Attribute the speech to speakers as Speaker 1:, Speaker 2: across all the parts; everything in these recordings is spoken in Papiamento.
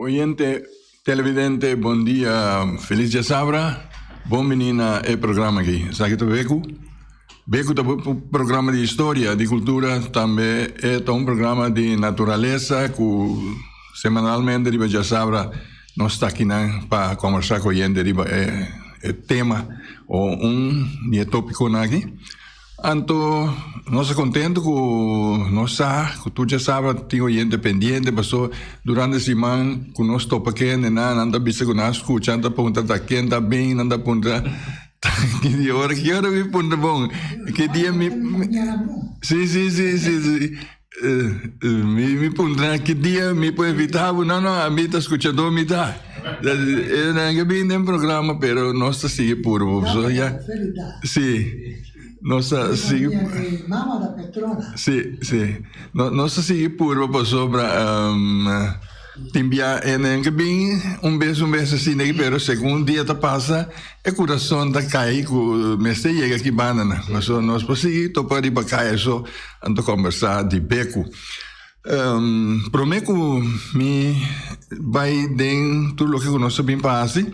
Speaker 1: Oyente, televidente, bon dia, felis djasabra, bon bini na e programa aki. Esaki ta Beku. Beku ta un programa di historia, di kultura, tambe e ta un programa di naturalesa ku semanalmente riba djasabra nos ta akinan pa kombersá ku oyente riba e tema o un di e topikonan aki. Anto nos ta contento cu nos sa cu tur dja sabra tin oyente pendiente paso durante siman cu nos topa kende nan nan ta bisa cu nan a scucha nan ta puntra ta ken ta bin nan ta puntra ki dia ora ki ora mi puntra bon ki dia mi si si si si si Mi mi puntra ki dia mi por invita bo no no ami ta scuchador mi ta e nan ke bin den programa pero nos ta sigui puro bo so ya si nos ta sigui si si nos ta sigui puro pasobra tin bia e nan ke bin un bes un bes asina pero segun dia ta pasa E kurason ta kai ku mester yega aki banda nan. Pasobra nos por sigui topa riba kaya so anto kombersá di beku. Promé ku mi bai den tur loke ku nos a bin pa hasi,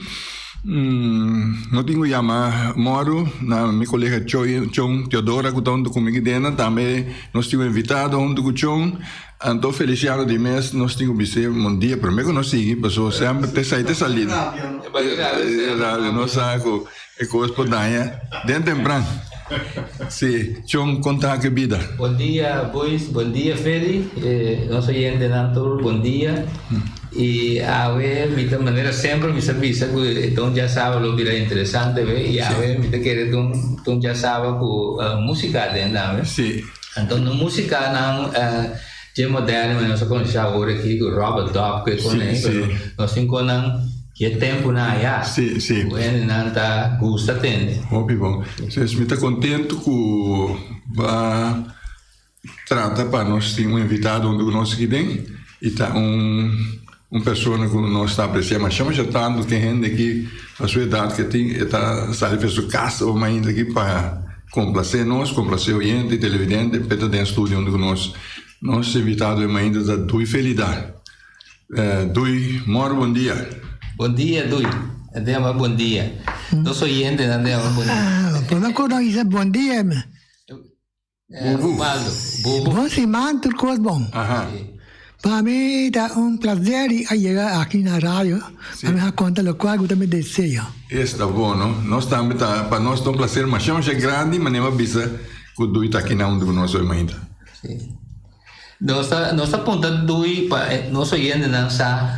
Speaker 1: no tin ku yama mòru na mi kolega Chon Teodora ku ta huntu ku mi aki den nan. Tambe nos tin un invitado huntu ku Chon. Anto Feliciano di mes nos tin cu bis'é un dia prome cu nos sigui pasobra semper te sai te salida. E nos sa cu e cos por daña den tempran. Si, Chon con ta cu bida?
Speaker 2: Bon dia Boys, bon dia Feli, nos oyentenan tur bon dia. Y awe mi ta manera semper mi sa bisa cu e don djasaba lo bira interesante we y awe mi ta kere ta un djasaba cu musica aden tambe.
Speaker 1: Si.
Speaker 2: Anto no musicanan dje moderno manera nos a conoce awor aki cu Robert Dobb cu e con ey, pero nos tin con nan dje temponan aya cu hendenan ta gusta tende.
Speaker 1: Hopi bon. Entonces mi ta contento cu bo a trata pa nos tin un invitado hunto cu nos aki den y ta un un persona cu nos ta aprecia masha masha tanto tin hende aki pa su edad ke tin e ta sali for su cas o mainta aki pa complace nos, complace oyente y televidente p'e ta den studio hunto cu nos. Nos invitado e mainta ta Duy Felida. Duy, mor bon dia.
Speaker 2: Bon dia Duy. E ta yama bon dia. Nos oyentenan ta yama bon dia.
Speaker 3: Ah, por no cu no bisa bon dia.
Speaker 2: Bubu. Bubu.
Speaker 3: Bon siman tur kos bon. Pa mi ta un placer di a yega aki na radio pa mi a konta lokual ku ta mi deseo.
Speaker 1: Es ta bon no. Nos tambe ta pa nos ta un placer masha masha grandi manera bo a bisa ku Dui ta aki na huntu ku nos hoy mainta.
Speaker 2: Si. Nos ta nos ta punta Dui pa nos oyentenan sa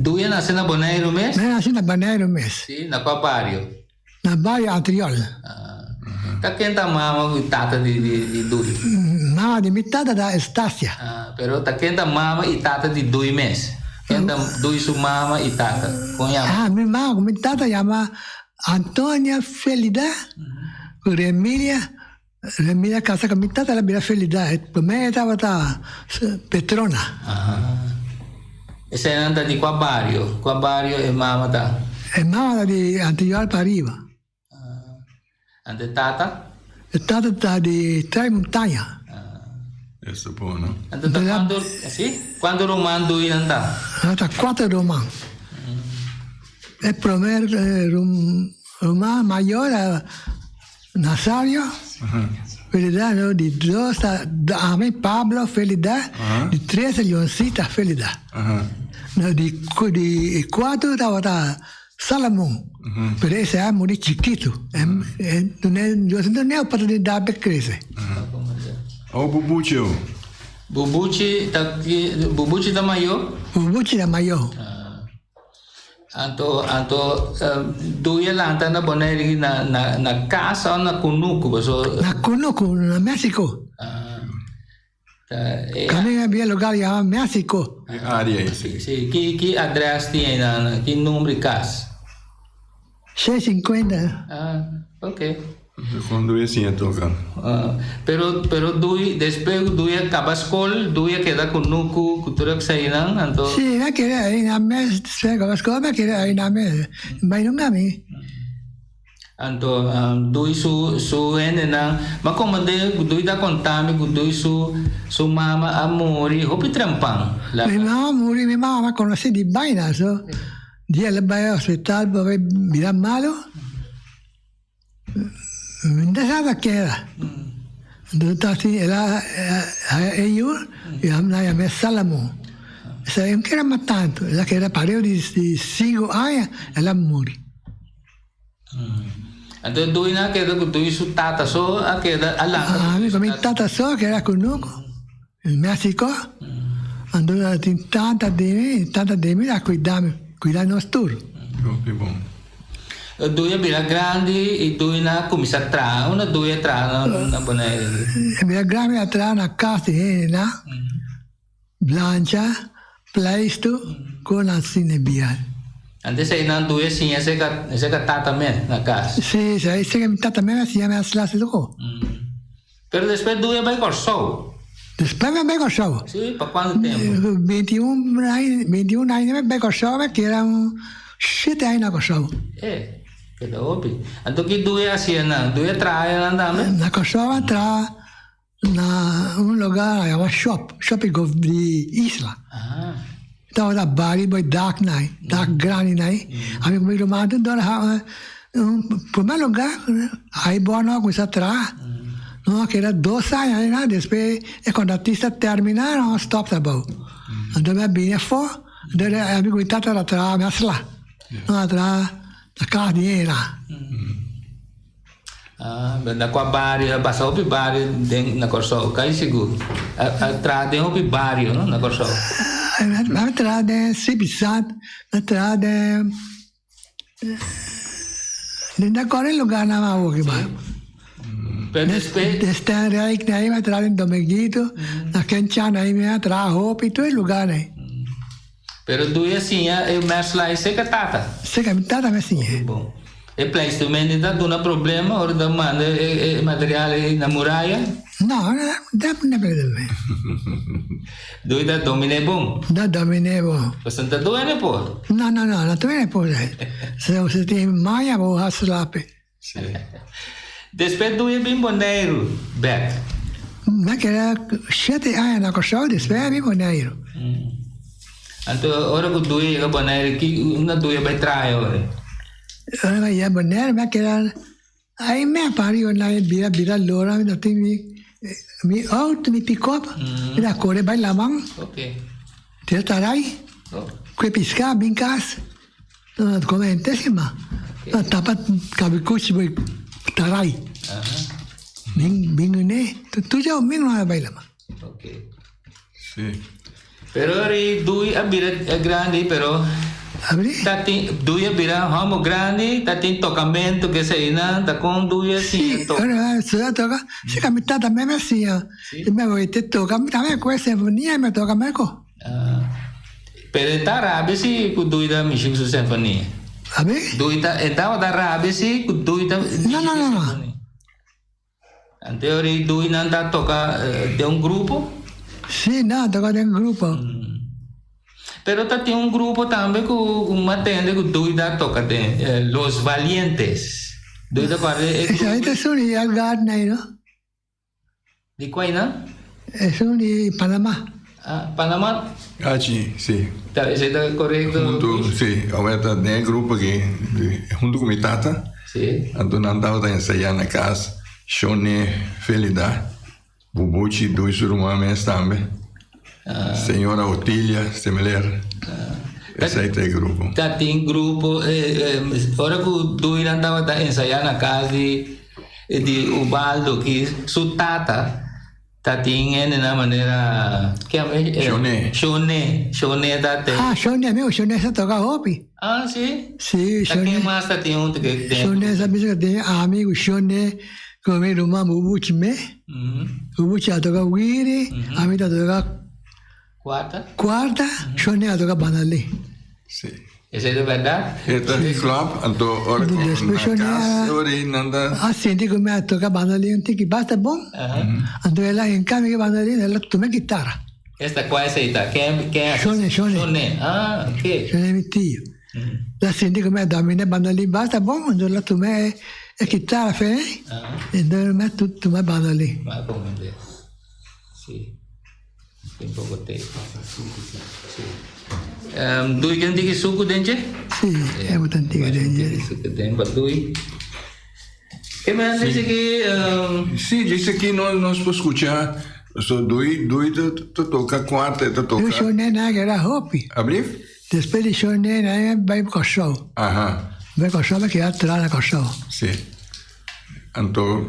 Speaker 2: Dui a nase na Boneiru mes?
Speaker 3: Mi a nase na Boneiru mes.
Speaker 2: Si, na kua bario?
Speaker 3: Na bario Antriol.
Speaker 2: Ta ken ta mama i tata di di Dui?
Speaker 3: Mama di mi tata ta Estacia.
Speaker 2: Pero ta ken ta mama i tata di Dui mes? Ken ta Dui su mama i tata? Kon yama?
Speaker 3: Ah, mi mama ku mi tata yama Antonia Felida ku Remilia. Remilia kasa ku mi tata la bira Felida. Prome e tabata Petrona.
Speaker 2: Eseinan ta di kua bario? Kua bario e mama ta?
Speaker 3: E mama ta di Antriol pa ariba.
Speaker 2: Anto e tata?
Speaker 3: E tata ta di Trai Montaña.
Speaker 1: Eso bon, no?
Speaker 2: Anto ta kuantu, si? Kuantu ruman duinan ta?
Speaker 3: Nan ta kuater ruman. E promer ruman mayor a Nazario, Felida, no, di dos ta ami Pablo Felida, di tres ta Johncita Felida. No, di di cuatro tabata Salomon, pero ese a muri chikitu. E no tenía oportunidad pa crece.
Speaker 1: Oh, Bubuchi oh.
Speaker 2: Bubuchi ta Bubuchi ta mayor?
Speaker 3: Bubuchi ta mayor.
Speaker 2: Anto anto Duya lanta na Bonaire na na na kas o na kunuku paso.
Speaker 3: Na kunuku na Mexico. Kaminda habia lugar yama Mexico.
Speaker 1: E area ei si.
Speaker 2: Si ki ki adres tin einan ki number di kas?
Speaker 3: 650.
Speaker 2: Ah ok.
Speaker 1: Kon Duy a siña toka?
Speaker 2: Pero pero Duy despues ku Duy a kaba skol Duy a keda kunuku ku tur eseinan anto.
Speaker 3: Si mi a keda einan mes despues a kaba skol mi a keda einan mes bai nunka mi.
Speaker 2: Anto Dui su su hendenan, m'a komprendé ku Dui ta konta mi ku Dui su su mama a muri hopi trempan.
Speaker 3: Mi mama a muri, mi mama a konosé di baina, so dia el a bai hospital pa bai bira malu, mi no sa ta keda. Entonces ta así, el a haya e yu y a yam'é Salomon. Esei no keda mas tantu, el a keda pareu di sinku aña el a muri.
Speaker 2: Anto Dui nan a keda ku Dui su tata so a keda a lanta ku Dui su
Speaker 3: tata. Mi tata so a keda kunuku in Mexico. Anto tin tanta di mi, tanta di mi a kuida mi, kuida nos tur.
Speaker 1: Hopi bon.
Speaker 2: Dui a bira grandi i Dui nan a kuminsá traha. Unda Dui a traha na Bonaire?
Speaker 3: E bira grandi a traha na kas di hende nan. Blancha, pleistu ku nan sine bial.
Speaker 2: Antes ei nan duye siña esei ka esei ka tata mes na kas.
Speaker 3: Si, esei esei ka mi tata mes a siña mi a sla así loko.
Speaker 2: Pero despues duye a bai Kòrsou.
Speaker 3: Despues mi a bai Kòrsou.
Speaker 2: Si, pa kuantu tempu?
Speaker 3: 21 aña, 21 aña mi a bai Kòrsou, mi a keda un shete aña na Kòrsou.
Speaker 2: E, keda hopi. Anto ki duye a hasié nan? Duye a traha nan tambe?
Speaker 3: Na Kòrsou a traha. Na un lugar a yama shop, shop di isla. Tabata bari bo e dak nai, dak grandi nai. Ami ku mi ruman tur dor a prome lugar ai bo no a kuminsá traha. Nos a keda dos aña ayina, despues e kontratista terminá nos a stòp trabou. Anto mi a bini afó, anto ami ku mi tata ta traha, mi a sla. Nos a traha na kas di hende.
Speaker 2: Ah, na kua bario? A pasa hopi bario den na Kòrsou, kai sigur. A a traha den hopi bario, no, na Kòrsou.
Speaker 3: A traha den Sibisat, a traha den den ta kòrda e lugarnan awor ki bai.
Speaker 2: Pero despues.
Speaker 3: Den Stenrijk ahí mi a traha den Dominguito, na Kenchan ahí mi a traha hopi, tur e lugarnan ahí.
Speaker 2: Pero Dui a siña e mèslai seka tata.
Speaker 3: Seka mi tata mi a siña.
Speaker 2: Hopi bon. E pleistument ta duna problema ora ta manda e material ei na muraya?
Speaker 3: No, no ta problema.
Speaker 2: Dui ta dominé bon?
Speaker 3: Ta dominé bon.
Speaker 2: Pasobra no ta duene por?
Speaker 3: No, no, no, no ta duene por. Si tin maña bo hasi lapi.
Speaker 2: Sí. Despues Dui a bin Boneiru bek.
Speaker 3: Mi a keda shete aña na Kòrsou, despues a bin Boneiru.
Speaker 2: Anto ora ku Dui a yega Boneiru, ki unda Dui a bai traha ora?
Speaker 3: Ora mi a yega Boneiru mi a keda ai mi a pari na e bira bira lora, mi ta tin mi mi outo, mi pikòp, mi ta kore bai laman, tira tarai, kue piská bin kas. Comente si ma tapa kabikuchi bo tarai bin bin ne tur dja min no a baila ma.
Speaker 1: Si.
Speaker 2: Pero ri dui a bira grandi pero
Speaker 3: Abri?
Speaker 2: ta tin dui a bira homo grandi ta tin tokamento ke eseinan ta kon dui a siña toka.
Speaker 3: Ora siña toka si ka mi tata meme a siña mi a bai te toka mi tambe ku e sinfonia mi a toka meko.
Speaker 2: Pero e ta rabia si ku Dui ta mishi ku su sinfonia.
Speaker 3: Abi?
Speaker 2: Dui ta, e tabata rabia si ku Dui ta mishi ku su sinfonia. Ante ora e Dui nan ta toka den un grupo?
Speaker 3: Si, nan a toka den grupo.
Speaker 2: Pero ta tin un grupo tambe ku mi a tende ku Dui ta toka den, Los Valientes. Dui ta parti e grupo.
Speaker 3: Esei ta esun di Edgar Ney, no?
Speaker 2: Di kua nan?
Speaker 3: Esun di Panama.
Speaker 2: Ah, Panama.
Speaker 1: Achi, si.
Speaker 2: Ta, esei ta korekto?
Speaker 1: Huntu, si. Awor ta den e grupo aki, huntu ku mi tata.
Speaker 2: Si.
Speaker 1: Anto nan tabata ensayá na kas, Shone, Felida, Bubuchi, Dui su ruman mes tambe.
Speaker 2: Ah.
Speaker 1: Señora Otilia Semeler.
Speaker 2: Ah.
Speaker 1: Esei ta e grupo.
Speaker 2: Ta tin grupo, eh, eh, ora ku Dui nan tabata ensayá na kas di. E di Ubaldo ki su tata ta tin hende na manera
Speaker 1: Shone.
Speaker 2: Shone, Shone ta te.
Speaker 3: Ah, Shone, amigo, Shone sa toca hopi.
Speaker 2: Ah, si?
Speaker 3: Si,
Speaker 2: Ta
Speaker 3: Shone.
Speaker 2: ken mas ta tin huntu ke den?
Speaker 3: Shone sa bisa ke tin amigo Shone ku mi ruman Bubuchi me. Bubuchi a toca wiri, ami ta toca
Speaker 2: Cuarta.
Speaker 3: Cuarta, Shone a toca bandalé.
Speaker 1: Si.
Speaker 2: Esei ta bèrdat?
Speaker 1: E ta di klòp, anto ora ku
Speaker 3: Despues
Speaker 1: na
Speaker 3: Shone
Speaker 1: kas
Speaker 3: a
Speaker 1: ora ei nan ta.
Speaker 3: a sinti ku mi a toca bandalé un tiki basta bon, anto el a hinka mi ku bandalé, el a tuma e kitara.
Speaker 2: Esta kua esei ta? Ken ken a
Speaker 3: Shone, Shone.
Speaker 2: Shone, ah, ok.
Speaker 3: Shone mi tio. El a sinti ku mi a domina bandalé basta bon, anto el a tuma e. E kitara fe, entonces mi a tuma bandolin.
Speaker 2: Mi a comprende. Si. Tin poko tempo. Si. Dui ken tiki suku den dje?
Speaker 3: Si, e bo tan tiki den dje.
Speaker 2: Tiki suku den pa dui. Ke men dice ki
Speaker 1: Si, dice ki nos por skucha so dui dui ta toka kuarta e ta toka.
Speaker 3: Dui shon nena ke era hopi.
Speaker 1: Ablief?
Speaker 3: Despues di shon nena e bai Kòrsou.
Speaker 1: Aha.
Speaker 3: Bai Kòrsou bai keda traha na Kòrsou.
Speaker 1: Si. Anto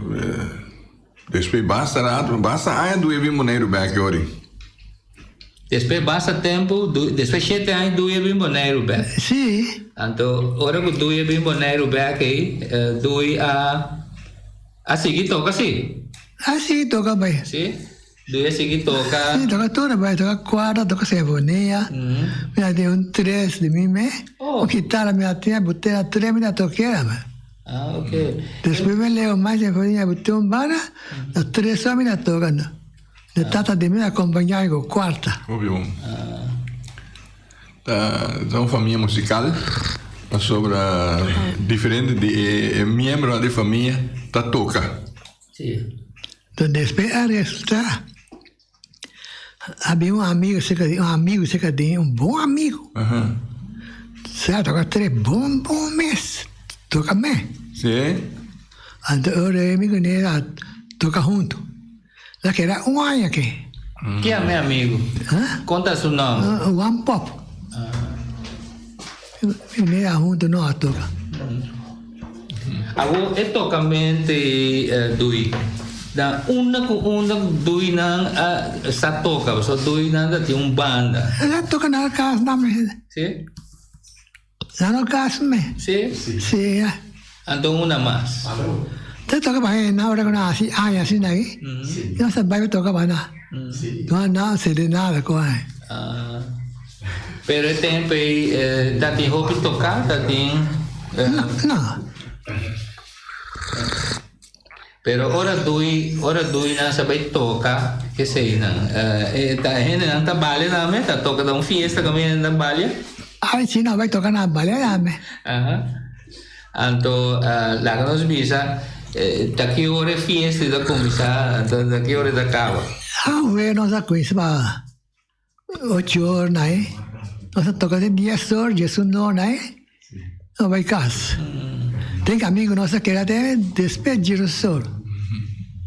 Speaker 1: Despues basta rato, basta aña dui bin Boneiru bek yori.
Speaker 2: Despues basta tempu, despues shete aña dui a bin Boneiru bek.
Speaker 3: Sí.
Speaker 2: Anto ora ku dui a bin Boneiru bek ei, dui a a sigui toka sí.
Speaker 3: A sigui toka bai.
Speaker 2: Sí, dui a sigui toka.
Speaker 3: Sí, toka tur bai, toka kuarta, toka sinfonia. Mi a tin un tres di mi me, un kitara mi a tin, botella tres mi ta tokera.
Speaker 2: Ah, ok.
Speaker 3: Despues mi leo mas sinfonía bu un banda, na tres ora mi ta toca no. De tata di mi acompaña mi cu cuarta.
Speaker 1: Hopi bon. Ta un famia musical pasobra diferente di e miembronan di famia ta toca.
Speaker 2: Si.
Speaker 3: Enton despues a resulta Habia un amigo cerca di un amigo cerca di un bon amigo. Sa toca tres bon bon mes toca me.
Speaker 1: Sí.
Speaker 3: Anto ora e mi cune a toca hunto. La keda un aña aki.
Speaker 2: Ken mi amigo? Conta su nomber.
Speaker 3: Juan Pop. Mi cune a hunto no a toca.
Speaker 2: Awor e tocamento ei dui na unda cu unda dui nan a sa toca pasobra dui nan ta tin un banda.
Speaker 3: E toca na cas nan mes.
Speaker 2: Si.
Speaker 3: Na cas mes.
Speaker 2: Si.
Speaker 3: Si.
Speaker 2: Anto una mas.
Speaker 3: Ta toca pa hende ora cu nan haci aña asina aki. Nan sa bay toca pa nan. No nan serenata cu aña.
Speaker 2: Pero e tempo ei ta tin hopi toca, ta tin.
Speaker 3: No.
Speaker 2: Pero ora dui, ora dui nan sa bay toca, esei nan. E ta hendenan ta balia nan me, ta toca ta un fiesta caminda nan ta balia.
Speaker 3: Ay si nan bay toca nan balia nan me.
Speaker 2: Aha. Anto laga nos bisa ta ki ora e fiesta ta cuminsa, anto ta ki ora ta caba.
Speaker 3: Awe nos a cuminsa pa Ocho or na e. Nos a toca te dies or, diesun or na e. Nos bai cas. Ten ki amigo nos a keda te despues diedos or.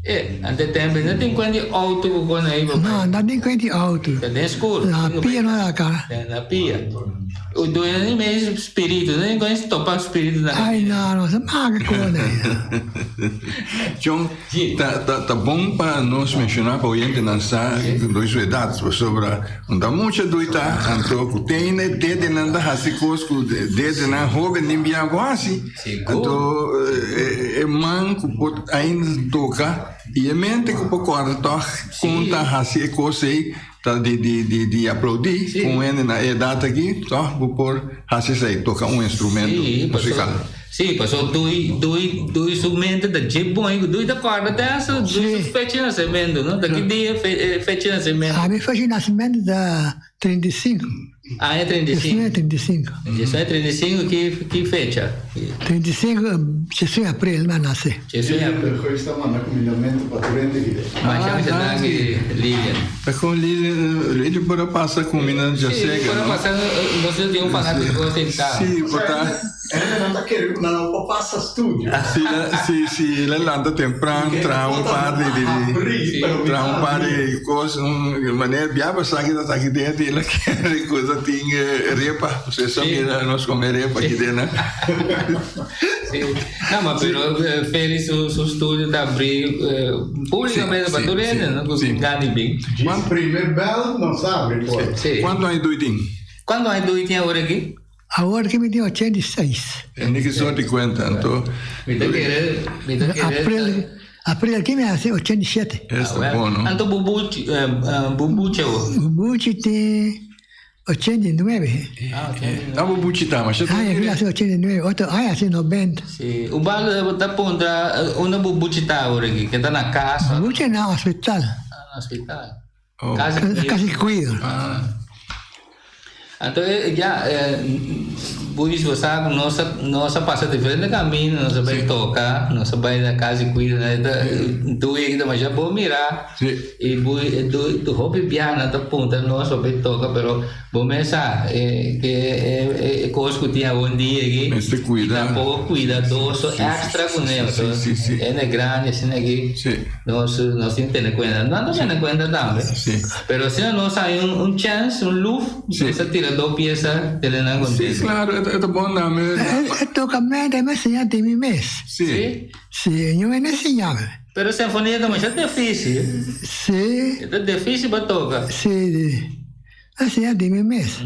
Speaker 2: E, ante tempo no tin cuenta di auto cu con ahí papá.
Speaker 3: No, no tin cuenta di auto.
Speaker 2: Ta den scur.
Speaker 3: Na pia no da cara.
Speaker 2: Na pia. U dueño ni mes spiritu, no tin cuenta topa spiritu na
Speaker 3: Ay, no, no se maga con ahí.
Speaker 1: John, Ta bon pa nos menshoná pa oyentenan sa doi su edat, pasobra un ta mucha doi ta, anto ku tene dedenan ta hasi kos ku dedenan hoben tin bia ku hasi. Anto e man ku por ainda toka i e mente ku por kòrda tòg kon ta hasi e kos ei ta di aplaudí ku un hende na e edat aki tòg bo por hasi esei, toka un instrumento musikal.
Speaker 2: Sí, paso dui, dui, dui su mente ta dje bon y dui ta corda te hasta dui su fecha di nacemento, no? Ta ki dia e fecha di nacemento?
Speaker 3: Ami fecha di nacemento ta 35.
Speaker 2: Aña 35.
Speaker 3: Diecinueve 35.
Speaker 2: Diecinueve 35 ki ki fecha?
Speaker 3: 35 diesun april mi a nace.
Speaker 2: Diesun april.
Speaker 4: Lilian Verheus ta manda kumindamentu pa tur hende ki den.
Speaker 2: Masha masha danki Lilian.
Speaker 1: Ta kon Lilian, Lilian por a pasa kuminda djasega, no?
Speaker 2: Sí, por a pasa, nos tin un fanatiko sentá.
Speaker 1: Sí, por ta.
Speaker 4: Hende nan ta kere ku nan no por pasa studio.
Speaker 1: Si si si el a lanta tempran traha un par di di traha un par di kos un manera bia pasá ki ta aki den el a kere ku ta tin repa usted sa mira nos kome repa aki den nan.
Speaker 2: Si no ma pero Feli su su studio ta abri publicamente pa tur hende no ku gana di bin.
Speaker 4: Djis primer bel nos abri por.
Speaker 1: Kuantu aña dui tin?
Speaker 2: Kuantu aña dui tin awor aki?
Speaker 3: Awor ki mi tin 86.
Speaker 1: E ni ki sorti kuenta anto.
Speaker 2: Mi ta kere, mi ta kere.
Speaker 3: April, april aki mi hasi 87.
Speaker 1: Esta bon no.
Speaker 2: Anto bubuchi, bubuchi awor?
Speaker 3: Bubuchi tin 89.
Speaker 2: Ah, 89.
Speaker 1: Na bubuchi ta, ma
Speaker 3: Ay, aki hasi 89, otro aña hasi 90.
Speaker 2: Si, Ubaldo ta puntra unda bubuchi ta awor aki, ke ta na kas?
Speaker 3: Bubuchi na hospital.
Speaker 2: Ah, na hospital.
Speaker 3: Casi cuido.
Speaker 2: Anto ya Buis bo sa ku nos a nos a pasa diferente kaminda, nos a bai toka, nos a bai na kas di kuido, Dui aki ta masha bon mira i Bui Dui hopi biaha nan ta puntra nos pa bai toka pero bo mes sa ke e kos ku tin awendia aki
Speaker 1: Mester kuida.
Speaker 2: I tampoco kuidadoso extra kuné pasobra hende grandi asina aki nos nos tin tene kuenta, nan ta tene kuenta tambe. Pero asina nos hay un un chance, un luf, nos ta tira dos pieza tene nan contento.
Speaker 1: Sí, claro, e ta bon tambe.
Speaker 3: E tocamento e me siña di mi mes.
Speaker 1: Sí.
Speaker 3: Sí, ñu e siña mi.
Speaker 2: Pero sinfonía ta masha dificil.
Speaker 3: Sí.
Speaker 2: E ta dificil pa toca.
Speaker 3: Sí, e siña di mi mes.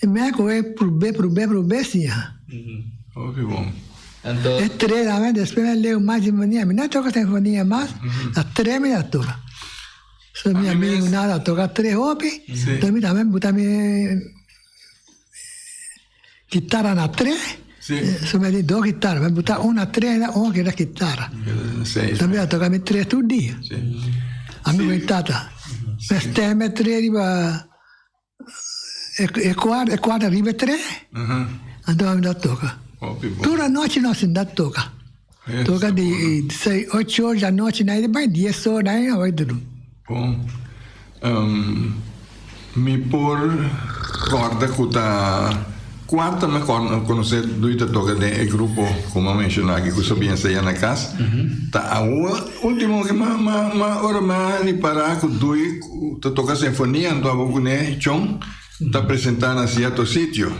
Speaker 3: E me a coge probé, probé, probé siña.
Speaker 1: Oh, ke bon.
Speaker 2: Anto.
Speaker 3: E tres tambe, despues mi a leu mas sinfonía. Mi no a toca sinfonía mas, a tres mi ta toca. So mi amigo nada toca tres hopi, entonces mi tambe buta mi guitarra na tres, so mi di dos guitarra, mi buta un na tres y un keda guitarra. Entonces mi a toca mi tres tur dia. Ami cu mi tata, mi stem e tres riba e cuarto riba e tres, anto ami ta toca. Tur anochi nos sinta toca. Toca di seis, ocho or di anochi na bai dies or na bai duru.
Speaker 1: Bon, mi por corda cu ta cuarta mi conoce Dui ta toca den e grupo cu mi a menciona aki cu sa bien saya na cas. Ta awor ultimo cu ma ora mi a ripara cu Dui ta toca sinfonia anto abo cune chon ta presenta na cierto sitio.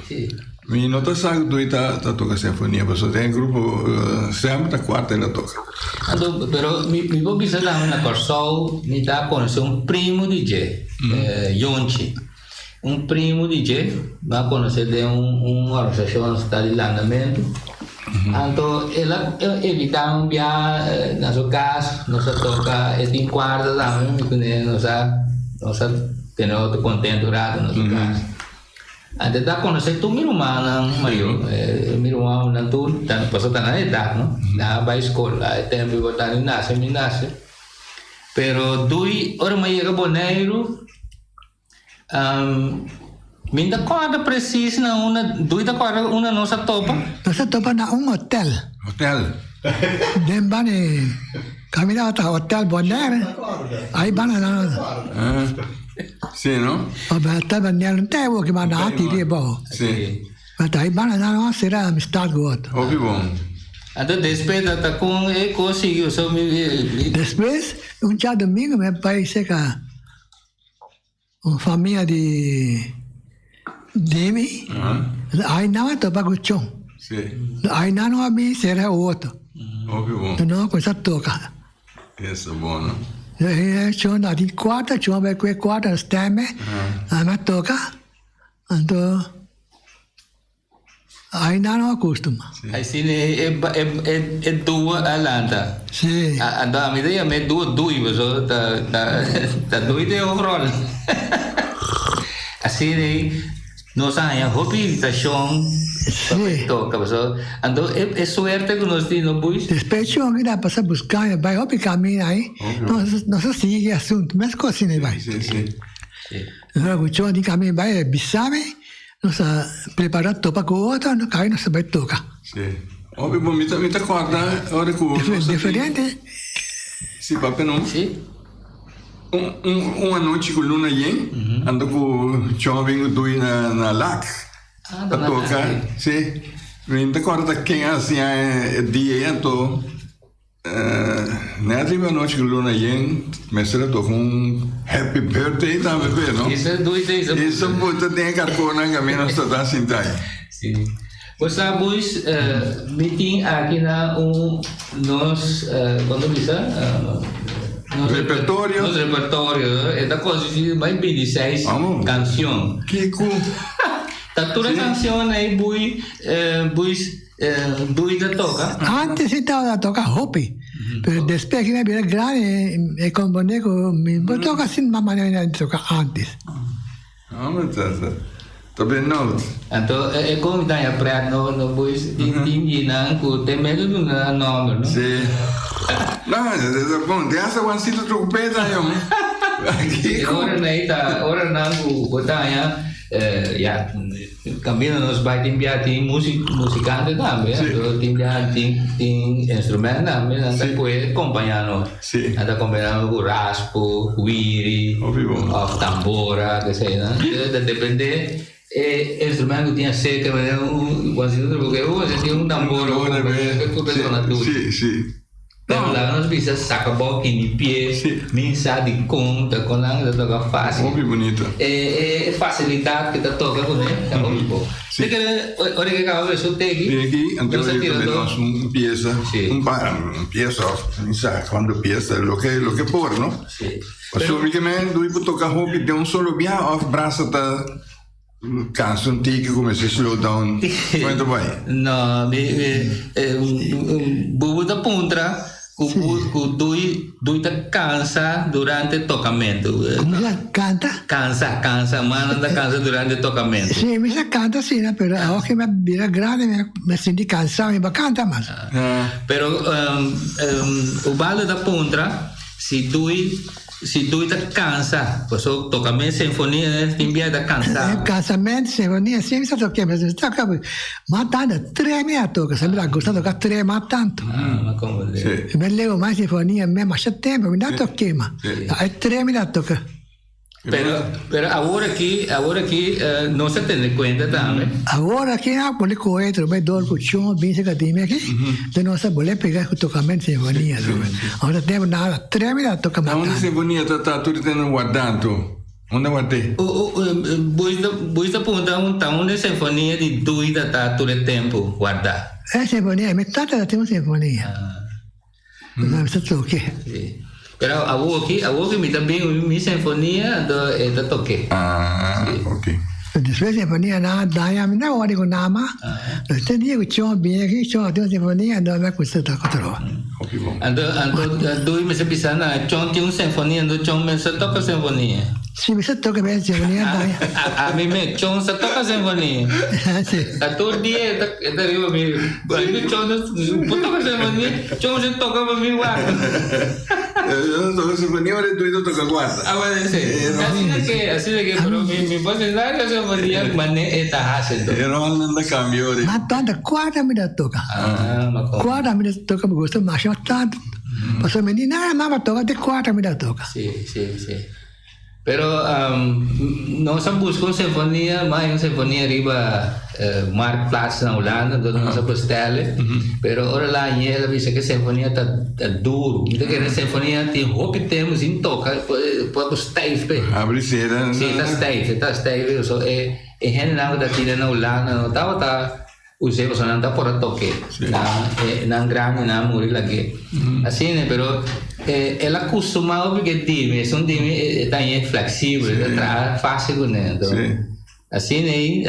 Speaker 1: Mi no ta sa cu Dui ta toca sinfonia pasobra den e grupo semper ta cuarta el a toca.
Speaker 2: Anto pero mi por bisa tambe na Kòrsou mi ta konosé un primo di dje, Yonchi. Un primo di dje mi a konosé den un organisashon ta di landamentu. Anto el a invitá mi un bia na su kas, nos a toka e tin kuarta tambe mi kuné nos a nos a tene otro kontentu un rato na su kas. Antes ta konosé tur mi rumannan mayó, mi rumannan tur pasobra ta nan edat no, nan a bai skol a e tempu ku ta ni nase mi nase. Pero dui ora mi a yega Boneiru Mi ta kòrda presis na unda, Dui ta kòrda unda nos a topa?
Speaker 3: Nos a topa na un hotel.
Speaker 1: Hotel.
Speaker 3: Den bani kaminda tabata Hotel Bonaire. Ai banda na.
Speaker 1: Si, no?
Speaker 3: Hotel Bonaire no ta e woki mas nan a tira abou.
Speaker 1: Si.
Speaker 3: But ai banda nan no a sera amistad ku otro.
Speaker 1: Hopi bon.
Speaker 2: Anto despues ta ta kon e kos sigui so mi.
Speaker 3: Despues un djadomingo mi a bai seka. Un famia di Dimi, ai nan a topa ku Chon. Ai nan no a bin sera otro. Nan a kuminsá toka. Chon a tin kuarta, Chon a bai ku e kuarta stèmbe, nan a toka, anto. Ai nan no a custuma.
Speaker 2: Ai si e e e duo a lanta.
Speaker 3: Si.
Speaker 2: Anto ami ta yama e duo dui pasobra ta ta ta dui den un rol. Asina ei nos a haña hopi invitashon pa bai toka pasobra anto e e suerte ku nos tin no Buis.
Speaker 3: Despues chon ki ta pasa buska mi bai hopi kaminda ai nos nos a sigui e asuntu meskos asina bai.
Speaker 1: Si si.
Speaker 3: Ora ku chon tin kaminda bai e bisa mi. Nos a prepara topa cu otro, no cabe nos a bay toca.
Speaker 1: Sí. Hopi bon, mi ta, mi ta corda ora cu nos a tin.
Speaker 3: Diferente.
Speaker 1: Sí, papia no.
Speaker 2: Sí.
Speaker 1: Un, un, un anochi cu luna yen, ando cu Chon bin cu Dui na, na Lac.
Speaker 2: Ah,
Speaker 1: Pa
Speaker 2: na
Speaker 1: toca,
Speaker 2: Lac,
Speaker 1: sí. Mi ta corda ta ken a siña e dia ei, anto. Net riba anochi ku luna yen mester a toka un happy birthday tambe pe no.
Speaker 2: Isa duita isa
Speaker 1: puta. Isa puta den e karkonnan kaminda nos ta ta sinta ahi.
Speaker 2: Si. Bo sa boys mi tin aki na un nos kon ta bisa
Speaker 1: nos repertorio.
Speaker 2: Nos repertorio e ta konsisti di mai 26 kansion.
Speaker 1: Kiko?
Speaker 2: Ta tur e kansion ei bui boys. Dui ta toka.
Speaker 3: Antes e tabata toka hopi, pero despues ke mi a bira grandi e komprende ku mi no por toka asina mas manera mi a toka antes.
Speaker 1: Hombre, ta ta ta ben nout.
Speaker 2: Anto e kon mi ta haña pret no no boys tin tin di nan ku te medio duna nan nomber no.
Speaker 1: Si. No, ta bon. Tin hasta Juancito Trompeta yom.
Speaker 2: E ora nan ta ora nan ku bo ta haña. Ya, kaminda nos bai tin bia tin musikante tambe, anto tin bia tin tin instrument tambe, nan ta puede kompañá nos. Nan ta kompañá nos ku raspo, wiri, òf tambora, kesei nan. Ta depende e instrument ku tin aserka, manera un, porque tin un tambora ku ta sona dushi. Pero laga nos bisa saca bou kini pie, min sa di con ta con nan ta toca facil.
Speaker 1: Hopi bunito.
Speaker 2: E e facilidad cu ta toca cune ta hopi bon. Te kere ora ke caba be su teki.
Speaker 1: Teki anto
Speaker 2: nos a tira
Speaker 1: tambe
Speaker 2: todo.
Speaker 1: nos un pieza, un pa un pieza of min sa cuanto pieza loke loke por no. Pasobra mi ke men dui por toca hopi den un solo bia of brasa ta. Cansa un tiki cu mester slow down. Cuenta bai.
Speaker 2: No, mi bubu ta puntra cu cu dui dui ta cansa durante tocamento.
Speaker 3: Como sa canta?
Speaker 2: Cansa, cansa, mannan ta cansa durante tocamento.
Speaker 3: Si, mi sa canta asina, pero awor cu mi a bira grandi mi a sinti cansa, mi no canta mas.
Speaker 2: Pero Ubaldo ta puntra si dui. Si dui ta cansa, paso toca mes sinfonia tin bia ta cansa.
Speaker 3: E cansament sinfonia siempre sa toca, pero si toca mas tanto tres mi a toca, siempre a gusta toca tres mas tanto.
Speaker 2: Ah, ma comprende.
Speaker 3: Mi leo mas sinfonia mes masha tempo mi no toca mas, e tres mi ta toca.
Speaker 2: Pero, pero awor aki, awor aki nos ta tene cuenta tambe.
Speaker 3: Awor aki a pone coe trobe dor cu chon bin cerca di mi aki, den nos a bole pega cu tocamento sinfonia trobe. Awor ta tempo nada, tres mi ta toca
Speaker 1: Na unda
Speaker 3: matando.
Speaker 1: sinfonia ta ta tur tene warda anto? Unda ward'é?
Speaker 2: Boy ta punta un ta unda e sinfonia di Dui ta ta tur e tempo warda?
Speaker 3: E sinfonia, mi tata ta tin un sinfonia. Mi ta toke.
Speaker 2: Sí. Pero awoki, awoki mi ta bin mi sinfonia, anto e ta toke.
Speaker 1: Ah, ok.
Speaker 3: Despues sinfonia nan a daña, mi no wòrdu ku nan mas. Te dia ku Chon bin aki, Chon a tin un sinfonia, anto mi a kuminsá toka otro.
Speaker 1: Hopi bon.
Speaker 2: Anto, anto Dui mester bisa nan, Chon tin un sinfonia, anto Chon mester toka sinfonia.
Speaker 3: Si mi sa toka mi sinfonia daña.
Speaker 2: Ami me, Chon sa toka sinfonia.
Speaker 3: Si.
Speaker 2: Ta tur dia e ta, e ta riba mi, Bai Chon por toka sinfonia, Chon sa toka pa mi wak.
Speaker 1: Toka sinfonia ora e dueño toka guarda.
Speaker 2: Ah bueno si. Asina ke, asina ke, pero mi mi por sa sinfonia mane e ta hasi anto.
Speaker 1: E rolnan ta cambia ora.
Speaker 3: Ma tanta cuarta mi ta toka.
Speaker 2: Ah, ma con.
Speaker 3: Cuarta mi ta toka mi gusta masha tanto. Pasobra mi di nada mas pa toka te cuarta mi ta toka.
Speaker 2: Si, si, si. Pero nos a busca un sinfonia, mas un sinfonia riba Marktplaats na Hulanda, entonces nos a bestelle. Pero ora la hañ'é, el a bisa cu e sinfonia ta duro. Mi ta kere e sinfonia tin hopi tempo sin toca, por stijf p'e.
Speaker 1: Abri cera.
Speaker 2: Si, ta stijf, e ta stijf. So e hendenan cu ta tira na Hulanda no tabata Us'é pasobra nan ta por a tok'é. Nan, nan grandi nan a muri lag'é. Asina, pero el a kustumá hopi ku e dimi. Esun dimi e ta hañ'é fleksibel, e ta traha fásil kuné. Anto, asina ei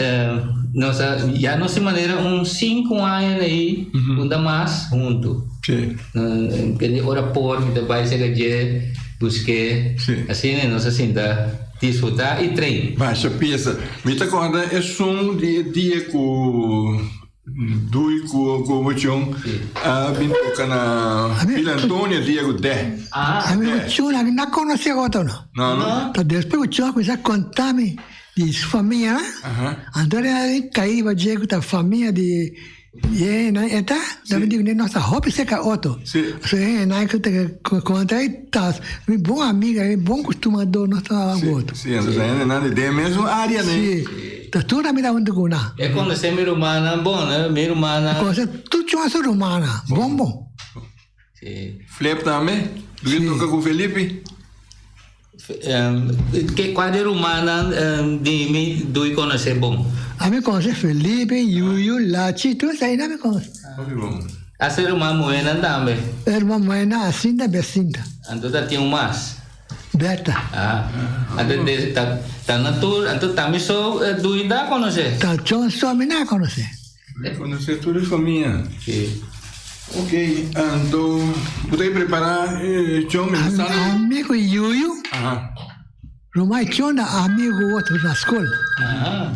Speaker 2: nos a, ya nos tin manera un sinku aña ei unda mas huntu. Kende ora por mi ta bai serka dje busk'é. Asina nos a sinta. Disfruta y train.
Speaker 1: Basha pieza. Mi ta corda esun di e dia cu Dui cu Bochon a bin toca na Villa Antonia dia cu dè.
Speaker 3: Ami Bochon ami no conoce otro no.
Speaker 1: No no.
Speaker 3: Pero despues Bochon a cuminsa conta mi di su famia anto a cai riba dje cu ta famia di E nan e ta, nan mi di nos ta hopi cerca otro. So e nan ku ta kontra e ta mi bon amiga, mi bon kustumadó nos ta ku otro.
Speaker 1: Sí, entonces e nan di den mesmo área ne.
Speaker 3: Sí, ta tur nan mi ta huntu ku nan.
Speaker 2: E konosé mi rumannan bon, ne, mi rumannan.
Speaker 3: E konosé tur chon su rumannan, bon bon.
Speaker 2: Sí.
Speaker 1: Flip tambe, Luis toka ku Felipe.
Speaker 2: Ke kua di rumannan di mi dui konosé bon?
Speaker 3: Ami konosé Felipe, Yuyu, Lachi, tur eseinan mi konosé.
Speaker 1: Hopi bon.
Speaker 2: Hasta e ruman muhénan tambe?
Speaker 3: E ruman muhénan Asinta, Besinta.
Speaker 2: Anto ta tin un mas?
Speaker 3: Berta.
Speaker 2: Ah, anto de ta ta nan tur, anto tambe so dui ta konosé?
Speaker 3: Ta chon so mi nan a konosé.
Speaker 1: Mi konosé tur e famia.
Speaker 2: Sí.
Speaker 1: Ok, anto bo ta prepará e chon mi ta sa.
Speaker 3: Ami ku Yuyu.
Speaker 1: Aha.
Speaker 3: Ruma e chon ta amigu otro na skol.
Speaker 2: Aha.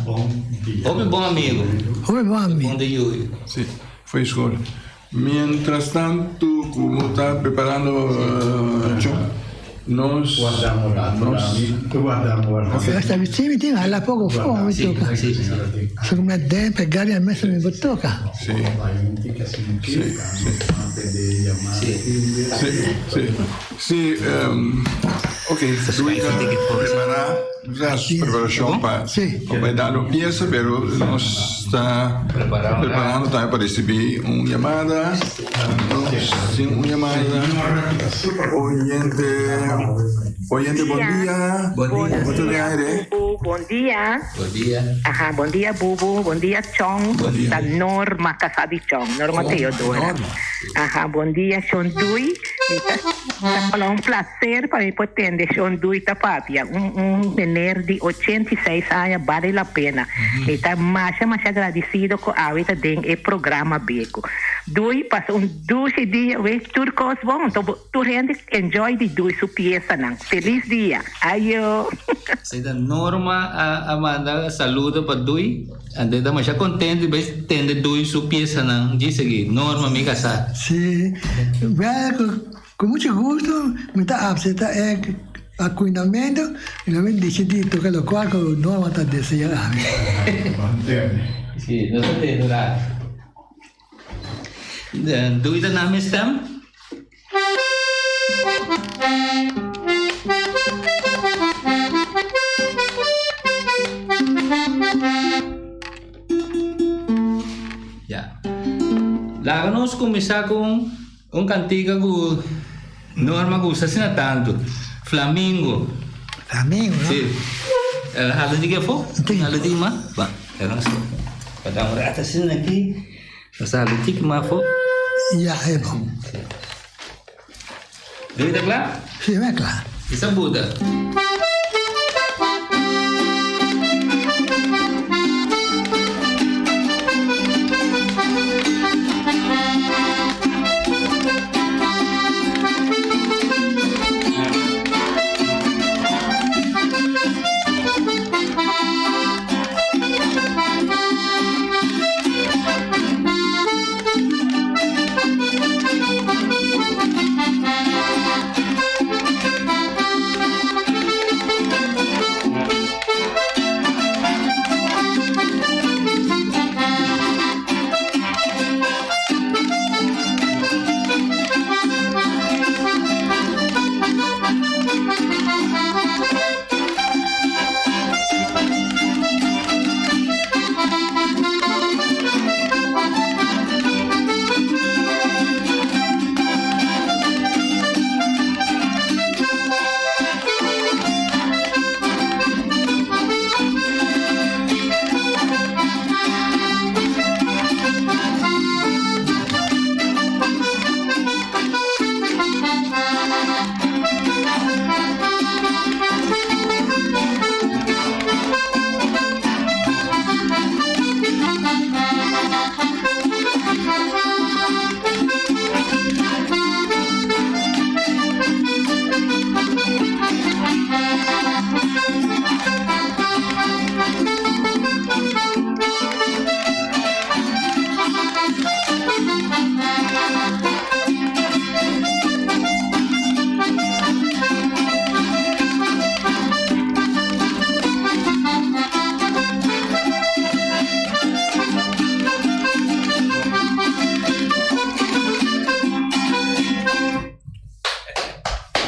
Speaker 2: Hopi bon amigu.
Speaker 3: Hopi bon amigu.
Speaker 2: Bon di Yuyu.
Speaker 1: Sí, foi skol. Mientras tanto ku bo ta preparando chon. Nos
Speaker 4: Guardamos rato, guardamos, guardamos.
Speaker 3: Questa vicina mi alla poco fuoco mi tocca.
Speaker 2: Si, si.
Speaker 3: Secondo me tempo e gari a me se mi tocca.
Speaker 1: Si. Si, si. Si, ok, Luis ta prepara, ya su preparacion pa pa bai dal un pieza, pero nos ta preparando tambe pa ricibi un yamada. Nos tin un yamada. Oyente, oyente, bon dia.
Speaker 2: Bon dia.
Speaker 1: Bo ta den aire.
Speaker 5: Bubu, bon dia.
Speaker 2: Bon dia.
Speaker 5: Aha, bon dia Bubu, bon dia Chong.
Speaker 1: Bon dia.
Speaker 5: Ta Norma kasá di Chong, Norma Teodora.
Speaker 1: Norma.
Speaker 5: Aha, bon dia Shon Dui. Mi ta ta un placer pa mi por tende Shon Dui ta papia. Un un meneer di 86 aña bale la pena. Mi ta masha masha agradecido ku awe ta den e programa Beko. Dui pasa un dushi dia we tur kos bon. Anto bo tur hende enjoy di Dui su piesanan. Feliz dia. Ayo.
Speaker 2: Señorita Norma a a manda saludo pa Dui. Ante ta masha contento di bai tende Dui su piesanan djis aki. Norma mi casa.
Speaker 3: Si, wel cu cu mucho gusto mi ta acepta e acuinamento y lo mi dicidi toca locual cu Norma ta desea ami.
Speaker 2: Si, nos ta tende un rato. Dui ta na mi stem. Ya. Laga nos kuminsá ku un kantika ku Norma gusta asina tantu, Flamingo.
Speaker 3: Flamingo, no?
Speaker 2: Sí. Hala di afó? Hala di mas? Ba, pa da un rato asina aki. Nos ta hala tiki mas afó.
Speaker 3: Ya, e bon.
Speaker 2: Debe ta kla?
Speaker 3: Sí, mi a kla.
Speaker 2: Isa buta.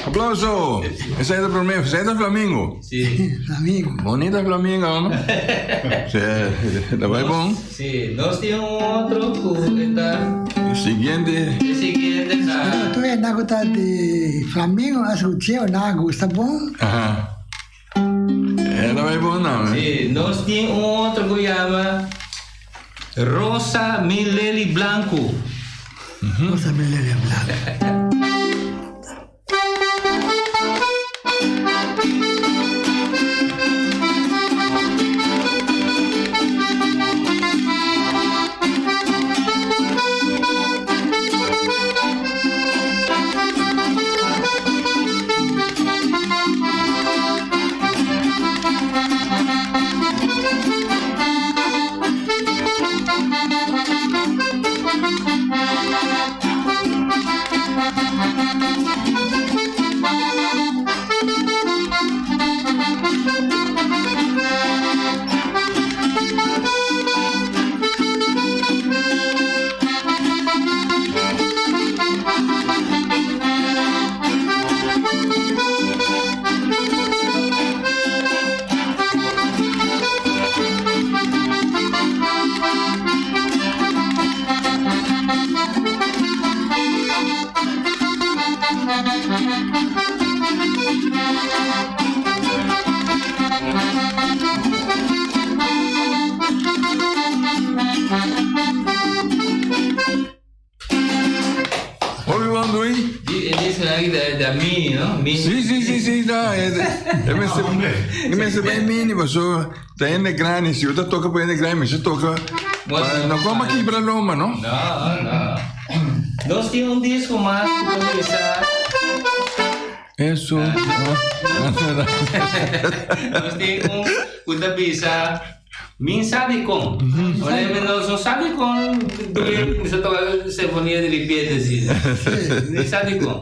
Speaker 1: Aplauso! Esei ta promé, esei ta flamingo.
Speaker 2: Sí.
Speaker 3: Flamingo.
Speaker 1: Bonita flamingo, no? Sí, ta bai bon.
Speaker 2: Sí, nos tin un otro ku ta.
Speaker 1: Siguiente.
Speaker 2: E siguiente ta.
Speaker 3: Tu e na ku ta di flamingo a skuch'é o na gusta bon.
Speaker 1: Aha. E ta bai bon nan.
Speaker 2: Sí, nos tin un otro ku yama Rosa mi leli blanku.
Speaker 3: Rosa mi leli blanku.
Speaker 2: no? Mini.
Speaker 1: Si, si, si, si, no, e mester, e mester bay mini, paso ta hende grandi, si bo ta toca pa hende grandi, mester toca pa no como kibra lomba, no?
Speaker 2: No, no. Nos tin un disco mas cu ta bisa.
Speaker 1: Eso.
Speaker 2: Nos tin un cu ta bisa Min sa di con. Ora nos no sa di con Dui cuminsa toca Sinfonia di ripiente asina. Min sa di con.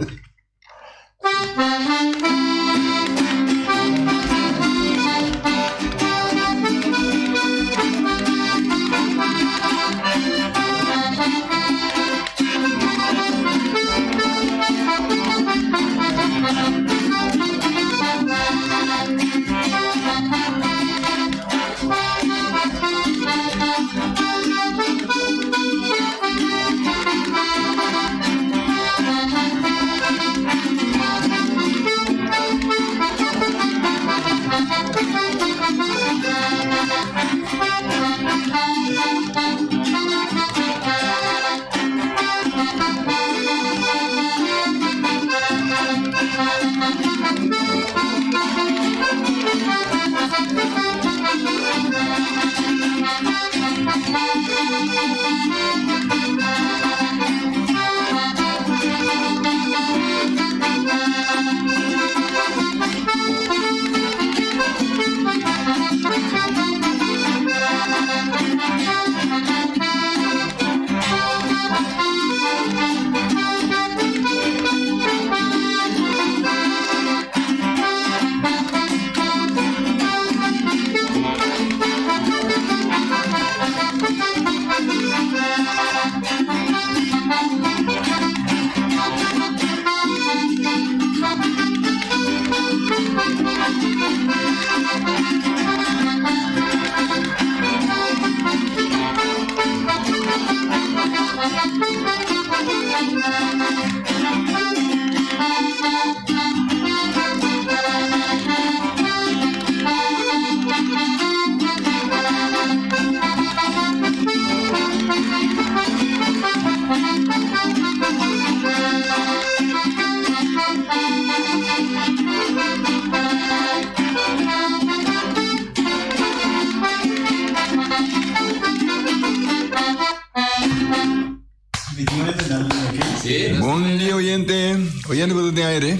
Speaker 1: Bon dia oyente, oyente ku ta den aire.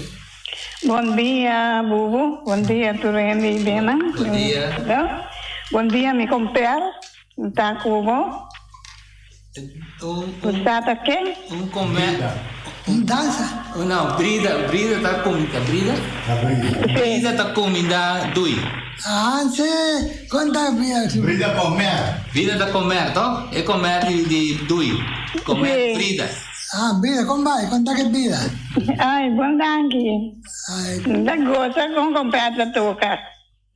Speaker 6: Bon dia Bubu, bon dia tur hende i bena.
Speaker 2: Bon dia.
Speaker 6: Bon dia mi komper, mi ta ku bo.
Speaker 2: Un,
Speaker 6: Ku
Speaker 2: un,
Speaker 6: sa ta ken?
Speaker 2: un come,
Speaker 3: Un dansa.
Speaker 2: un, no, Brida, Brida ta cuminda, Brida?
Speaker 6: Sí.
Speaker 2: Brida ta cuminda Dui.
Speaker 3: Ah, sí. Conta Brida.
Speaker 4: Brida comer.
Speaker 2: Brida ta comer, toch? E comer di, di Dui. Comer
Speaker 6: Sí.
Speaker 2: Brida.
Speaker 3: Ah, Brida, con vai? Conta que Brida.
Speaker 6: Ai, bon danki.
Speaker 3: Ai,
Speaker 6: Da goza con komper ta toka.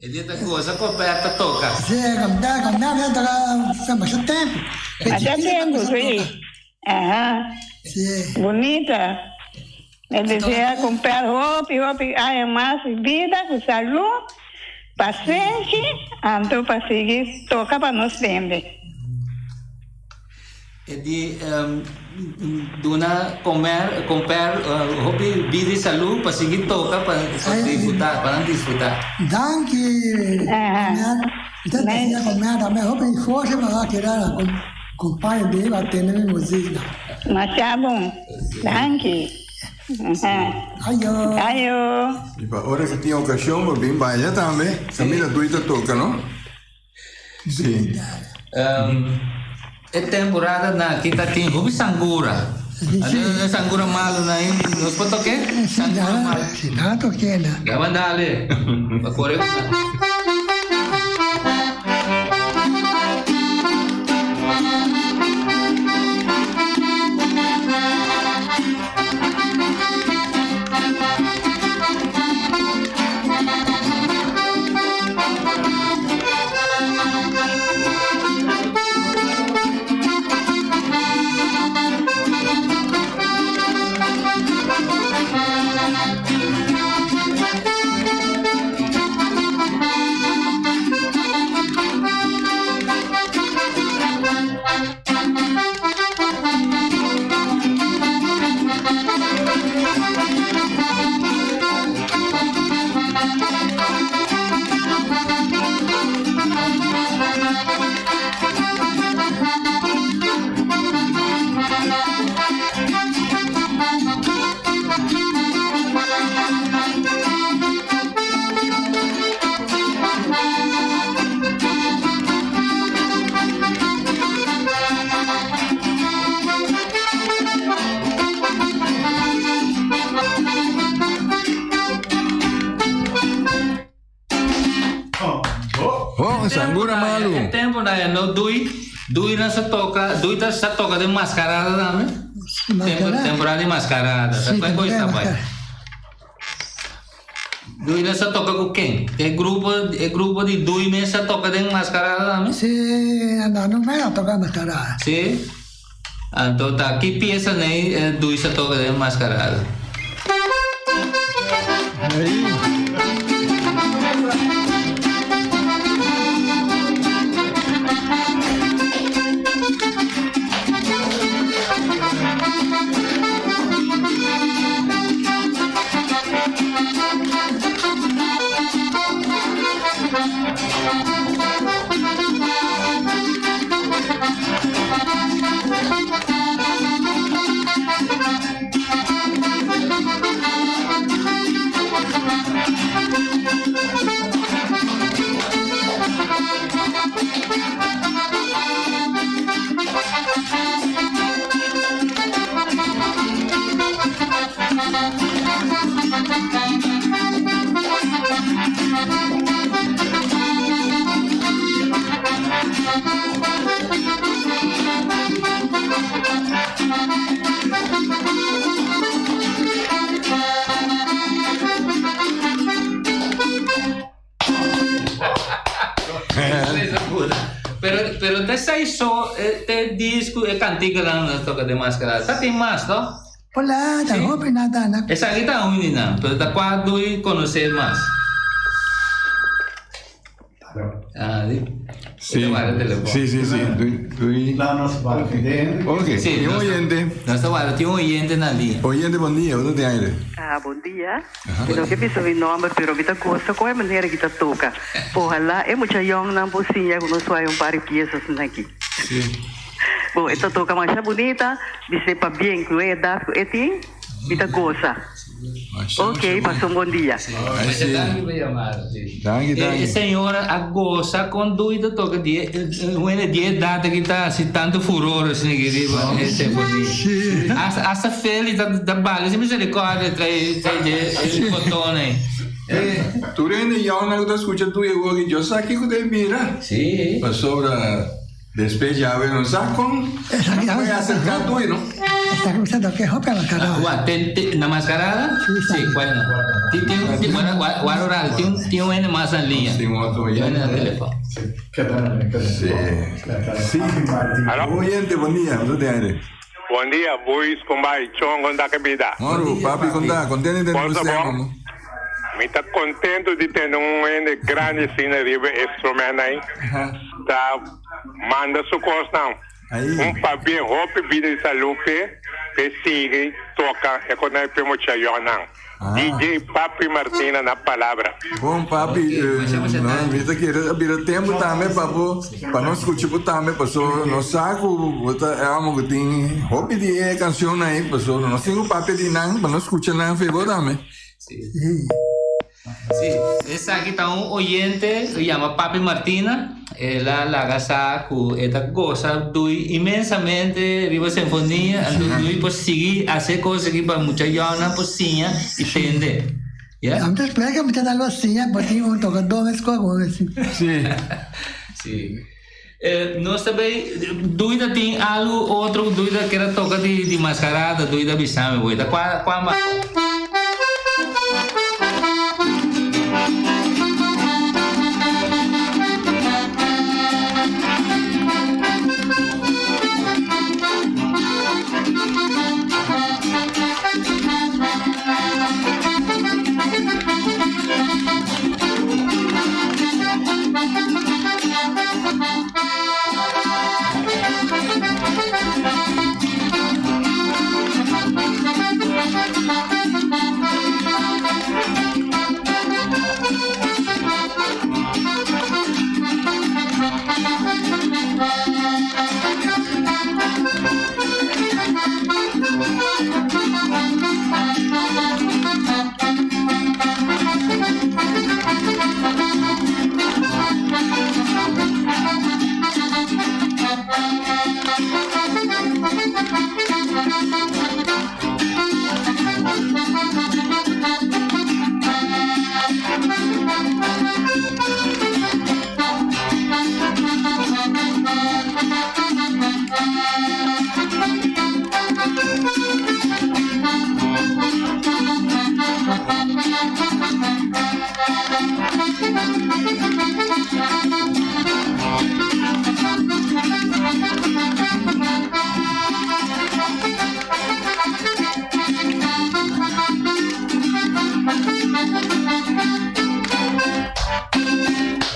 Speaker 2: E dia ta goza comer ta toca.
Speaker 3: sí, conta, conta, Brida toca hace mucho tiempo.
Speaker 6: Hace tempo, sí. Ajá.
Speaker 3: Sí.
Speaker 6: Bonita. Me desea comprar hopi, hopi, hay más vida, con salud, paciencia, anto para seguir toca para nos vende.
Speaker 2: E di duna comer, comper hopi vida y salud pa sigui toca pa pa disfruta, pa nan disfruta.
Speaker 3: Danki.
Speaker 6: Ajá.
Speaker 3: Usted decía comer también. Hopi força para quedar con compadre de iba a tener mi música.
Speaker 6: Masha bon. Danki. Ajá.
Speaker 3: Ayo.
Speaker 6: Ayo.
Speaker 1: I pa ora ku tin okashon bo bin baila tambe. Kaminda Dui ta toka, no? Sí.
Speaker 2: E temporada na aki ta tin hopi sangura. Ane sangura malo na in nos por toke? Sangura malo.
Speaker 3: Si nan toke na.
Speaker 2: Ya ban dale. Pa kore ku nan.
Speaker 1: Oh, Sangura Malu.
Speaker 2: E tempo na no Dui, Dui na sa toca, Dui ta sa toca de mascarada tambe.
Speaker 3: Mascarada.
Speaker 2: Temporada de mascarada.
Speaker 3: Sí,
Speaker 2: Qual coisa
Speaker 3: temporada de
Speaker 2: pai?
Speaker 3: mascarada.
Speaker 2: Dui na sa toca com quem? É grupo de Dui mesmo sa toca de mascarada tambe?
Speaker 3: Sí, no, no me la toca mascarada.
Speaker 2: Sí. Anto ta ki pieza nei Dui sa toca de mascarada?
Speaker 1: Aí.
Speaker 2: Pero te sai so te disco e cantica lá na toca de mascarada. Tá tem mais, no?
Speaker 3: Hola, ta hopi nada na.
Speaker 2: Essa aqui tá ruim, não. Pero tá quase dui conhecer mais. Ah, di.
Speaker 1: Sí.
Speaker 2: Telefone.
Speaker 1: Sí, sí, sí. Dui, dui.
Speaker 4: Lá nos barco dentro.
Speaker 1: Ok,
Speaker 2: Sí,
Speaker 1: tem um
Speaker 2: nós-
Speaker 1: oyente.
Speaker 2: Nós tá guarda, tem um oyente na linha.
Speaker 1: Oyente, bom dia. Você tem aire?
Speaker 7: Ah, bom dia. Eu não quero saber nome, pero me gosta qual é a maneira que tá toca. Ojalá é muita young na bolsinha quando só um par de piezas aqui.
Speaker 1: Sí.
Speaker 7: Bom, esta toca mais bonita, você pa bem com a idade que tem, me tá goza. Ok, passou um bom dia.
Speaker 1: Aí
Speaker 2: Mas
Speaker 1: sim.
Speaker 2: danke pa llamar, sí.
Speaker 1: Danke, danke.
Speaker 2: Senhora, a goza con duida toca die, bueno, die data que tá assim tanto furor assim que riba esse podi. Hasta hasta feliz da da bala, se misericórdia trai trai de el botone.
Speaker 1: Tu rende ya una que escucha tu eu aqui, eu saquei que te mira.
Speaker 2: Sí.
Speaker 1: Pasó después ya ve no saco. Voy a acercar tu, ¿no?
Speaker 3: Está cruzando que hopi mascarada.
Speaker 2: Gua, ten, ten, na mascarada?
Speaker 3: Sí,
Speaker 2: Sí, bueno. Ti ti ti bueno, gua gua oral, ti un ti un N más en línea.
Speaker 1: Sí, un otro oyente.
Speaker 2: N al teléfono.
Speaker 4: Sí, queda, queda.
Speaker 1: Sí. Sí.
Speaker 8: Aló?
Speaker 1: Oyente, bom dia. Você tem aire?
Speaker 8: Bom dia, Luiz Kumbai, Chongo da Cabida.
Speaker 1: Moro,
Speaker 2: dia,
Speaker 1: papi,
Speaker 2: papi.
Speaker 1: conta, contente de
Speaker 8: Bom
Speaker 1: você,
Speaker 8: sabor.
Speaker 1: mamo.
Speaker 8: Me tá contento de ter um ene grande cine riba instrumento aí. Tá, manda socorro não.
Speaker 1: Aí.
Speaker 8: Um pabien, hope vida de saúde, que sigue, toca, é quando é primo não.
Speaker 1: Ah.
Speaker 8: DJ Papi Martina na palavra.
Speaker 1: Bom, papi,
Speaker 2: Ok, mas você
Speaker 1: não,
Speaker 2: tá-
Speaker 1: viste que vira tempo também, papo, para não escutar também, passou no saco, bota, é algo que tem, hope de eh, canção aí, passou, não sigo papi de não, para não escutar não, favor também.
Speaker 2: Sí. Sí, essa aqui tá um oyente, se chama Papi Martina. Ela laga saco, ela goza dui imensamente riba sinfonia, então dui pues seguir hacer cosas aqui para mucha yona, pues sim, entende. Yeah?
Speaker 3: Antes explica me tá algo assim, porque un tocador es como assim.
Speaker 1: Sim.
Speaker 2: Sí. Nós também, dúvida tem algo, outro dúvida que era toca de mascarada, dúvida bisame, boita. Qual, qual mais?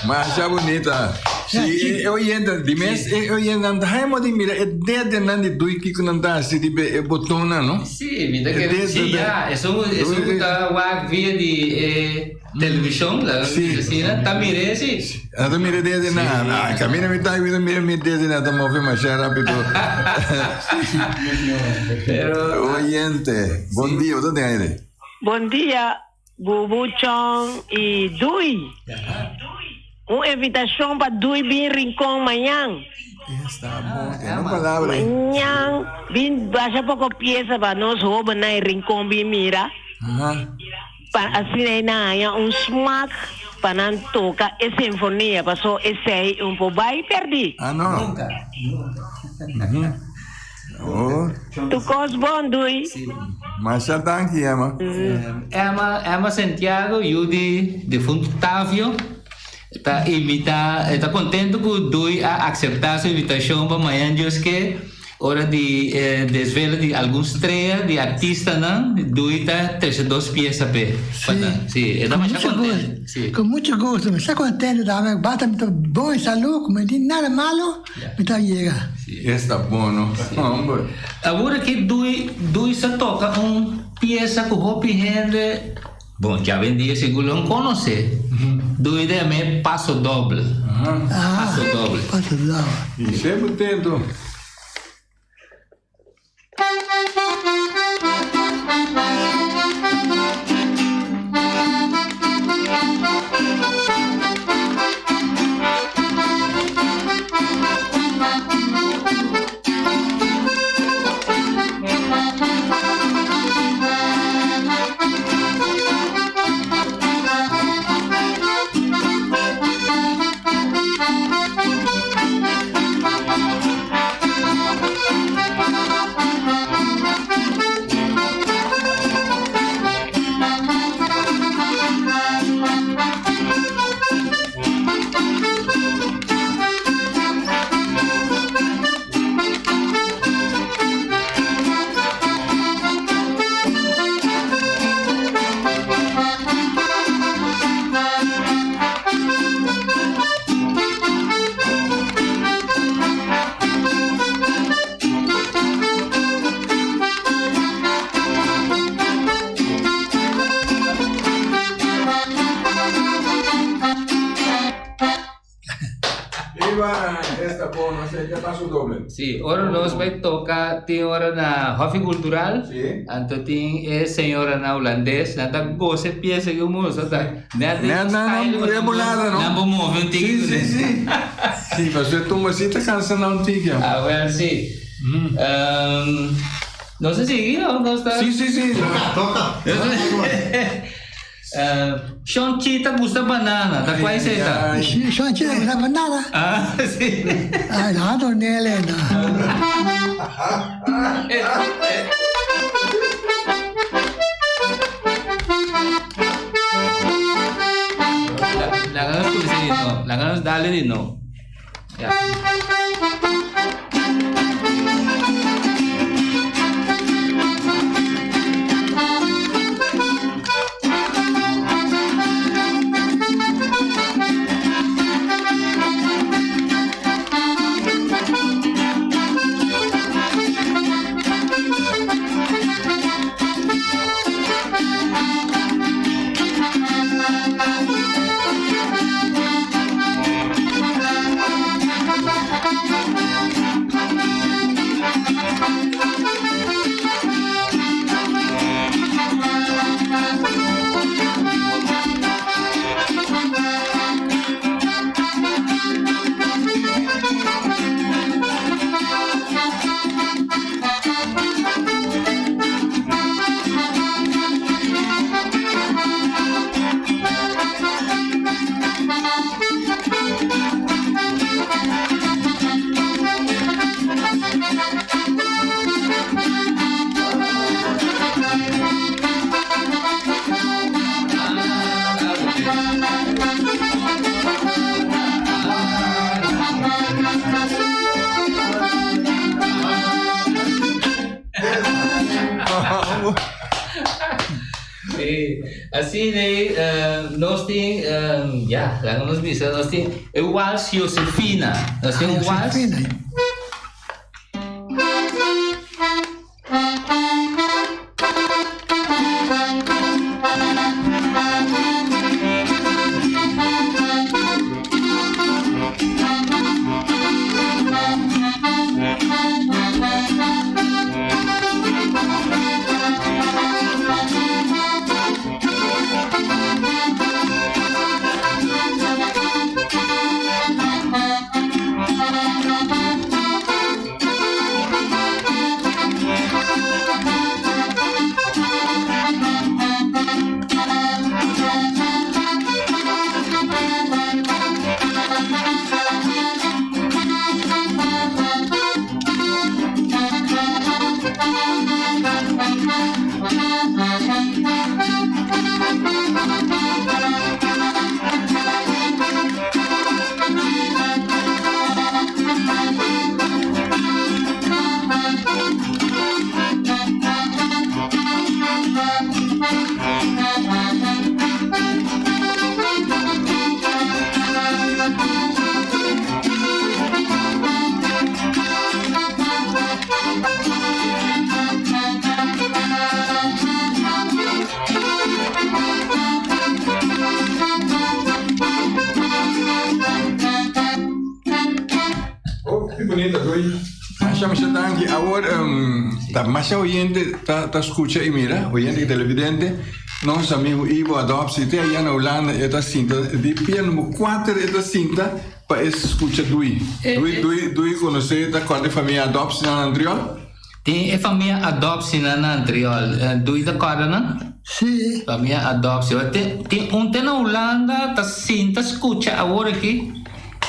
Speaker 1: Masha bunita. Si, e oyente, di mes, e oyente, nan ta haimo di mira e dedenan di Dui kiko nan ta hasi riba e botonnan, no?
Speaker 2: Si, mi ta
Speaker 1: E
Speaker 2: kere,
Speaker 1: dedo
Speaker 2: si,
Speaker 1: de-
Speaker 2: ya, esun, esun
Speaker 1: Dui-
Speaker 2: ta wak via di e television, la
Speaker 1: Si.
Speaker 2: asina, ta mire si.
Speaker 1: A ta mira dedenan. Ah, camina mi ta, mi ta mira mi dedenan ta move masha rapido.
Speaker 2: Pero,
Speaker 1: Oyente, bon dia, bo ta den aire.
Speaker 9: Bon dia, Bubu, Chon i Dui. Un invitashon pa Dui bin Rincon mañan.
Speaker 1: Esta bon, tene un palabra ahí.
Speaker 9: Mañan bin basha poko piesa pa nos hobennan e Rincon bin mira. Pa asina e nan haña un smak pa nan toka e sinfonia, paso esei un por bai pèrdí.
Speaker 1: Ah, no.
Speaker 2: Nunka, nunka.
Speaker 1: Oh.
Speaker 9: Tu kos bon, Dui.
Speaker 1: Masha danki, Emma.
Speaker 2: Emma, Emma Santiago, yu di defuntu Tavio, ta invita, e ta contento cu Dui a acepta su invitacion pa mañan Dios ke, ora di e desvelo di algun strea di artistanan, Dui ta trece dos pieza p'e.
Speaker 3: Sí.
Speaker 2: Sí, e ta
Speaker 3: Con
Speaker 2: masha
Speaker 3: mucho
Speaker 2: contento.
Speaker 3: gusto.
Speaker 2: Sí.
Speaker 3: Con mucho gusto. Mi sta contento tambe. Basta mi ta bon en salud, cu mi tin nada malo. Mi ta yega.
Speaker 1: Esta bon no. Homber.
Speaker 2: Awor aki Dui Dui sa toka un piesa ku hopi hende, bon djawendia sigur lo konosé. Dui ta yam'é Paso Doble. Paso Doble.
Speaker 3: Paso Doble.
Speaker 1: I semper tento. Viva esta bon, no sé, ke paso doble.
Speaker 2: Sí, ora nos bai toca tin ora na Hofi Cultural,
Speaker 1: Sí.
Speaker 2: anto tin e señoranan hulandes, nan ta goza e pieza ki musa ta. Net
Speaker 1: Net nan
Speaker 2: style
Speaker 1: nan
Speaker 2: ku nan
Speaker 1: rebolada, no?
Speaker 2: Nan bo move un tiki
Speaker 1: Sí, sí, sí. Sí, pasobra e tumba sí ta cansa nan un tiki.
Speaker 2: Ah, wel, sí. Nos a sigui o nos ta?
Speaker 1: Sí, sí, sí.
Speaker 4: Toca, toca.
Speaker 2: Shon Chi ta gusta banana, ta cual esey ta?
Speaker 3: Sí, Shon Chi ta gusta banana.
Speaker 2: Ah, sí.
Speaker 3: Ay, no, no, nele, no.
Speaker 2: Laga nos cuminsa di no. Laga nos dale di no. Ya. Asina ei nos tin, ya, laga nos bisa, nos tin e wals Josefina. Nos tin un wals.
Speaker 3: Josefina.
Speaker 1: Hopi bunita Dui. Masha masha danki. Awor ta masha oyente ta ta scucha y mira, oyente y televidente. Nos amigo Ivo Adopsi te allá na Hulanda e ta sinta di pia number 4 e ta sinta pa e scucha Dui. Dui Dui Dui conoce ta corda e famia Adopsi na Antriol?
Speaker 2: Tin e famia Adopsi na Antriol. Dui ta corda nan?
Speaker 3: Si.
Speaker 2: Famia Adopsi. Tin tin un te na Hulanda ta sinta scucha awor aki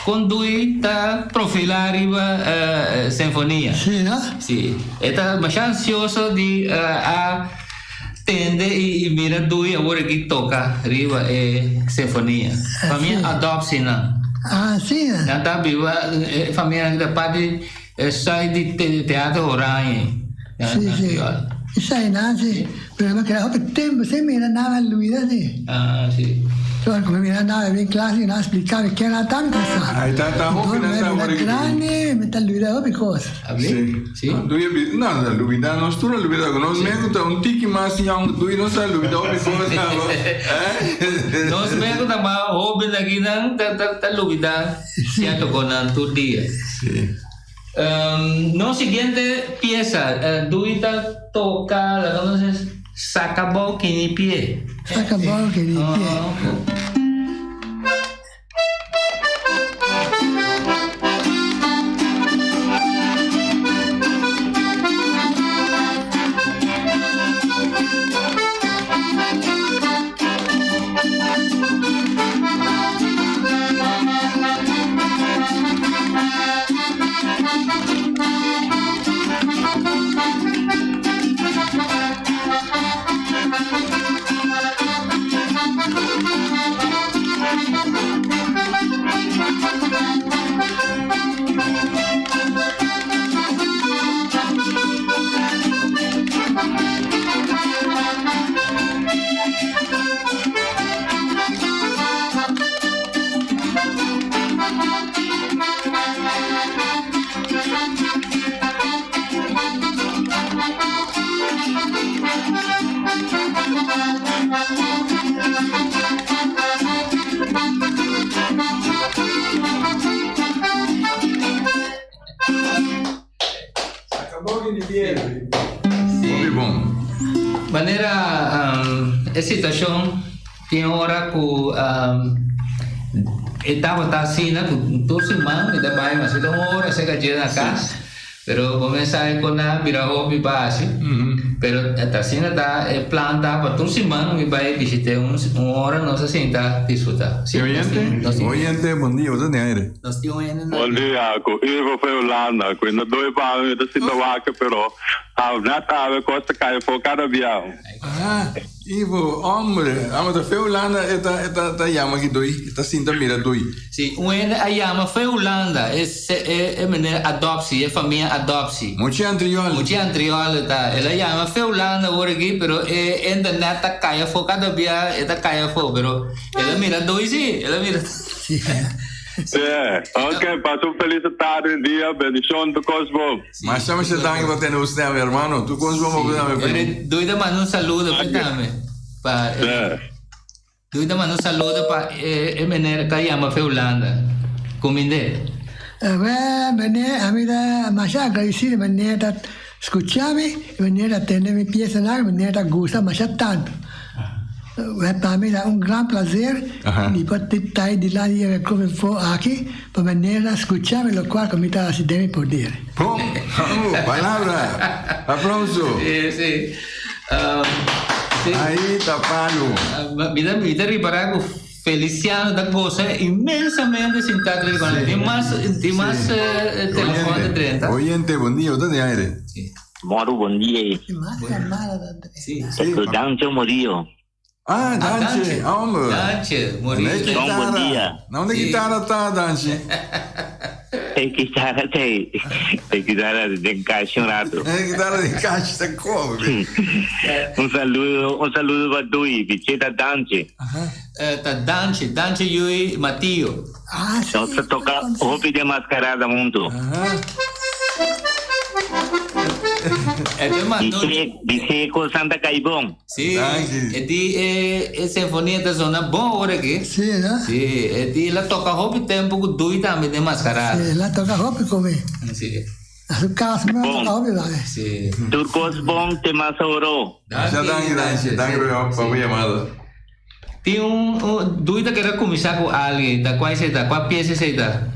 Speaker 2: con Dui ta profila riba sinfonia.
Speaker 3: Si no?
Speaker 2: Si. E ta masha ansioso di a tende y mira Dui awor aki toca riba e sinfonia. Famia Adopsi nan.
Speaker 3: Ah, si.
Speaker 2: Nan ta biba e famia nan ta parti Esai di Teatro Oranje na
Speaker 3: Sí, sí.
Speaker 2: Antriol.
Speaker 3: Esai nan sí. Pero mi keda hopi tempo sin mira nada Luida sí.
Speaker 2: Ah, sí.
Speaker 3: So cu mi mira nada bien clase y nan explica mi ken a tan casa.
Speaker 1: Ahí ta, ta hopi nan sa
Speaker 3: Mira
Speaker 1: ora
Speaker 3: grande, mi ta Luida hopi cos.
Speaker 2: Abli?
Speaker 1: Sí.
Speaker 2: Sí.
Speaker 1: Dui a bi, no, no, Luida nos tur a lubida cu nos mes cu ta un tiki mas yong dui nos a lubida hopi cos abo. Eh?
Speaker 2: Nos mes cu ta mas hoben aki nan ta ta ta lubida cierto cosnan tur dia.
Speaker 1: Sí.
Speaker 2: Nos siguiente pieza, Dui ta toca, laga nos es Saca bou kini pie.
Speaker 3: Saca bou kini pie.
Speaker 1: Hopi bon.
Speaker 2: Manera e situacion tin ora cu e tabata asina cu tur siman mi ta bay mas mi ta un ora cerca dje na cas. Pero bo mensahe con a bira hopi pa haci. Pero ta asina ta e plan ta pa tur siman mi bay bishit'é un ora nos a sinta disfruta.
Speaker 1: Si oyente? Oyente, bon dia, bo ta den aire.
Speaker 2: Nos tin oyente na.
Speaker 8: Bon dia, cu Ivo for Hulanda. Cu no doy pa mi ta sinta wak pero net awe cos ta cay afo cada bia.
Speaker 1: Aha. Ivo, hombre, amo ta fe Hulanda e ta e ta ta yama ki dui, e ta sinta mira dui.
Speaker 2: Si, un hende a yama fe Hulanda, e e e meneer Adoptie, e famia Adoptie.
Speaker 1: Mochi Antriol.
Speaker 2: Mochi Antriol e ta. El a yama fe Hulanda awor aki, pero e internet ta kai afó, kada bia e ta kai afó, pero el a mira dui si, el a mira.
Speaker 3: Si.
Speaker 8: Sí, ok, pasa un feliz tarde, dia, bendicion, tur cos bon.
Speaker 1: Masha masha danki pa tene usted mi hermano. Tu cos bon pa mi
Speaker 2: primo. Doe ta manda un saludo pa tambe. Pa Doe ta manda un saludo pa e meneer ka yama fe Hulanda. Kuminde.
Speaker 3: Wel meneer, ami ta masha agradecido meneer ta scucha mi, meneer ta tende mi piesanan, meneer ta gusta masha tanto. Pa mi ta un gran placer di por ta ahí dilanti di e microfoon aki pa manera scucha mi locual cu mi ta haci den mi poder.
Speaker 1: Pum! Palabra! Aplauso!
Speaker 2: Sí, sí. Sí.
Speaker 1: Ahí ta palo.
Speaker 2: Mi ta, mi ta ripara cu Feliciano ta goza inmensamente sintá tres con él. Tin mas, tin mas telefon ta drenta.
Speaker 1: Oyente, bon dia, bo ta den aire.
Speaker 2: Sí.
Speaker 10: Moro bon dia.
Speaker 2: Sí.
Speaker 10: Esto Dante Murillo.
Speaker 1: Ah, Dante, hombre.
Speaker 2: Dante Murillo.
Speaker 10: Don bon dia.
Speaker 1: Na unda guitarra ta, Dante?
Speaker 10: E guitarra te, e guitarra den cashi un rato.
Speaker 1: E guitarra den cashi ta come.
Speaker 10: Un saludo, un saludo pa Dui, Bicheta Dante.
Speaker 2: Ta Dante, Dante Yui Matio.
Speaker 3: Ah, sí.
Speaker 10: Nos ta toca hopi den mascarada hunto. Dice cu Santa Caibon.
Speaker 2: Sí, e di e, e sinfonia ta zona bon ora aki.
Speaker 3: Sí, no?
Speaker 2: Sí, e di la toca hopi tempo cu Dui tambe den mascarada.
Speaker 3: Sí, la toca hopi cu mi.
Speaker 2: Sí.
Speaker 3: Na su cas mi la toca hopi tambe.
Speaker 2: Sí.
Speaker 10: Tur cos bon te mas oro.
Speaker 1: Danki, danki, danki pa bo yamada.
Speaker 2: Tin un un Dui ta kere kuminsá ku alguien, ta kua esei ta? Kua piesa esei ta?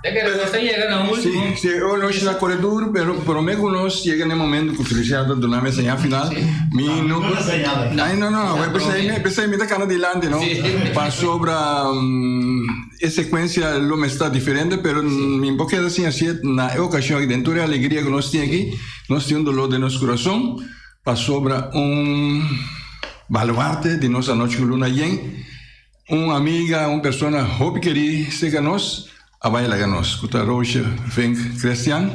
Speaker 2: Ya que nos ta yega na último.
Speaker 1: Sí, sí, o nos ta kore duro, pero promé ku nos yega na e momento ku Feliciano ta duna mi e señal final, mi no por. Ay, no, no, pesei mi, pesei mi ta kana dilanti, no? Pasobra e sekuensia lo mester ta diferente, pero mi por keda sin hasié na e okashon aki, den tur e alegria ku nos tin aki, nos tin un dolor den nos kurason. Pasobra un baluarte di nos anochi ku luna yen, un amiga, un persona hopi kerí serka nos a bai laga nos, ku ta Roosje Vink Christian.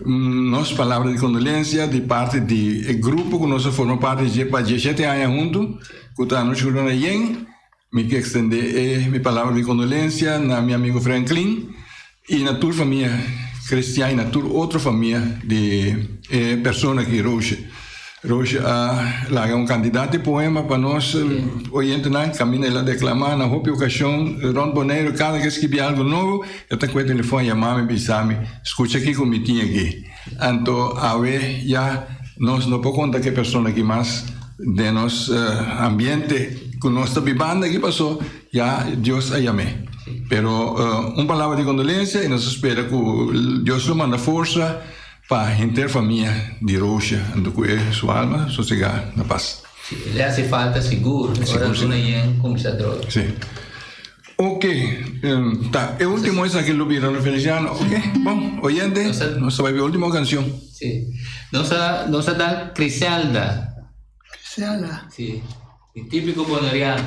Speaker 1: Nos palabra di kondolensia di parti di e grupo ku nos a forma parti dje pa diesshete aña huntu, ku ta anochi ku luna yen. Mi ke ekstendé e mi palabra di kondolensia na mi amigo Franklin i na tur famia Christian i na tur otro famia di e persona aki Roosje. Roosje a laga un kantidat di poema pa nos oyentenan kaminda el a deklamá na hopi okashon rònt Boneiru kada ke skibi algu nobo e ta kue telefòn yama mi bisa mi skucha kiko mi tin aki. Anto awe ya nos no por konta ku e persona aki mas den nos ambiente ku nos ta bibando aki paso ya Dios a yam'é. Pero un palabra di kondolensia i nos ta spera ku Dios lo manda forsa pa henter famia di Roosje anto ku e su alma sosegá na pas.
Speaker 2: Le hasi falta sigur ora luna yen kuminsá droga.
Speaker 1: Sí. Ok, ta e ultimo esaki lo bira lo Feliciano. Ok, bon, oyente, nos ta bai pa e ultimo cancion.
Speaker 2: Sí. Nos a nos a dal Criselda.
Speaker 3: Criselda.
Speaker 2: Sí. E típico boneriano.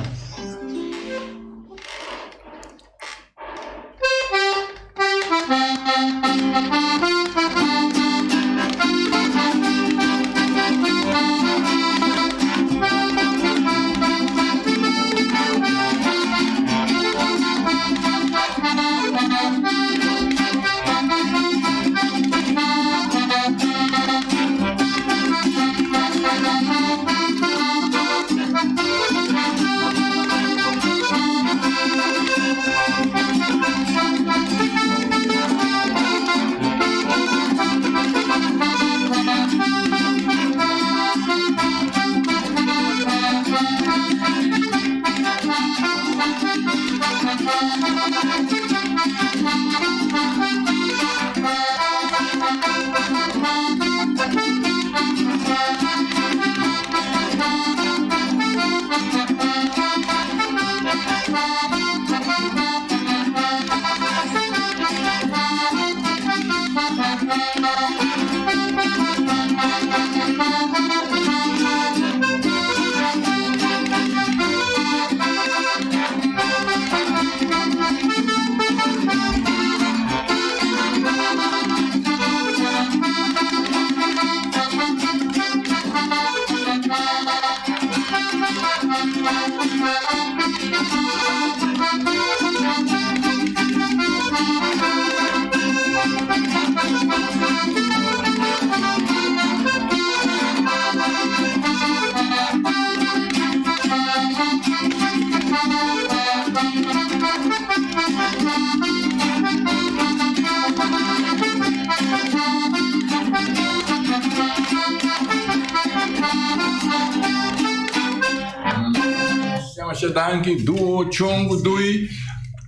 Speaker 1: Masha danki duo chongo dui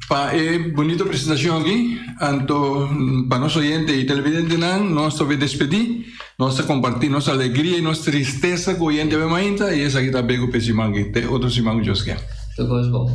Speaker 1: pa e bonito presentacion aki. Anto pa nos oyente y televidentenan nos ta despedi. Nos ta comparti nos alegria y nos tristesa cu oyente awe mainta y esaki ta bego pe siman aki. Te otro siman cu Dios ke.
Speaker 2: Tur cos bon.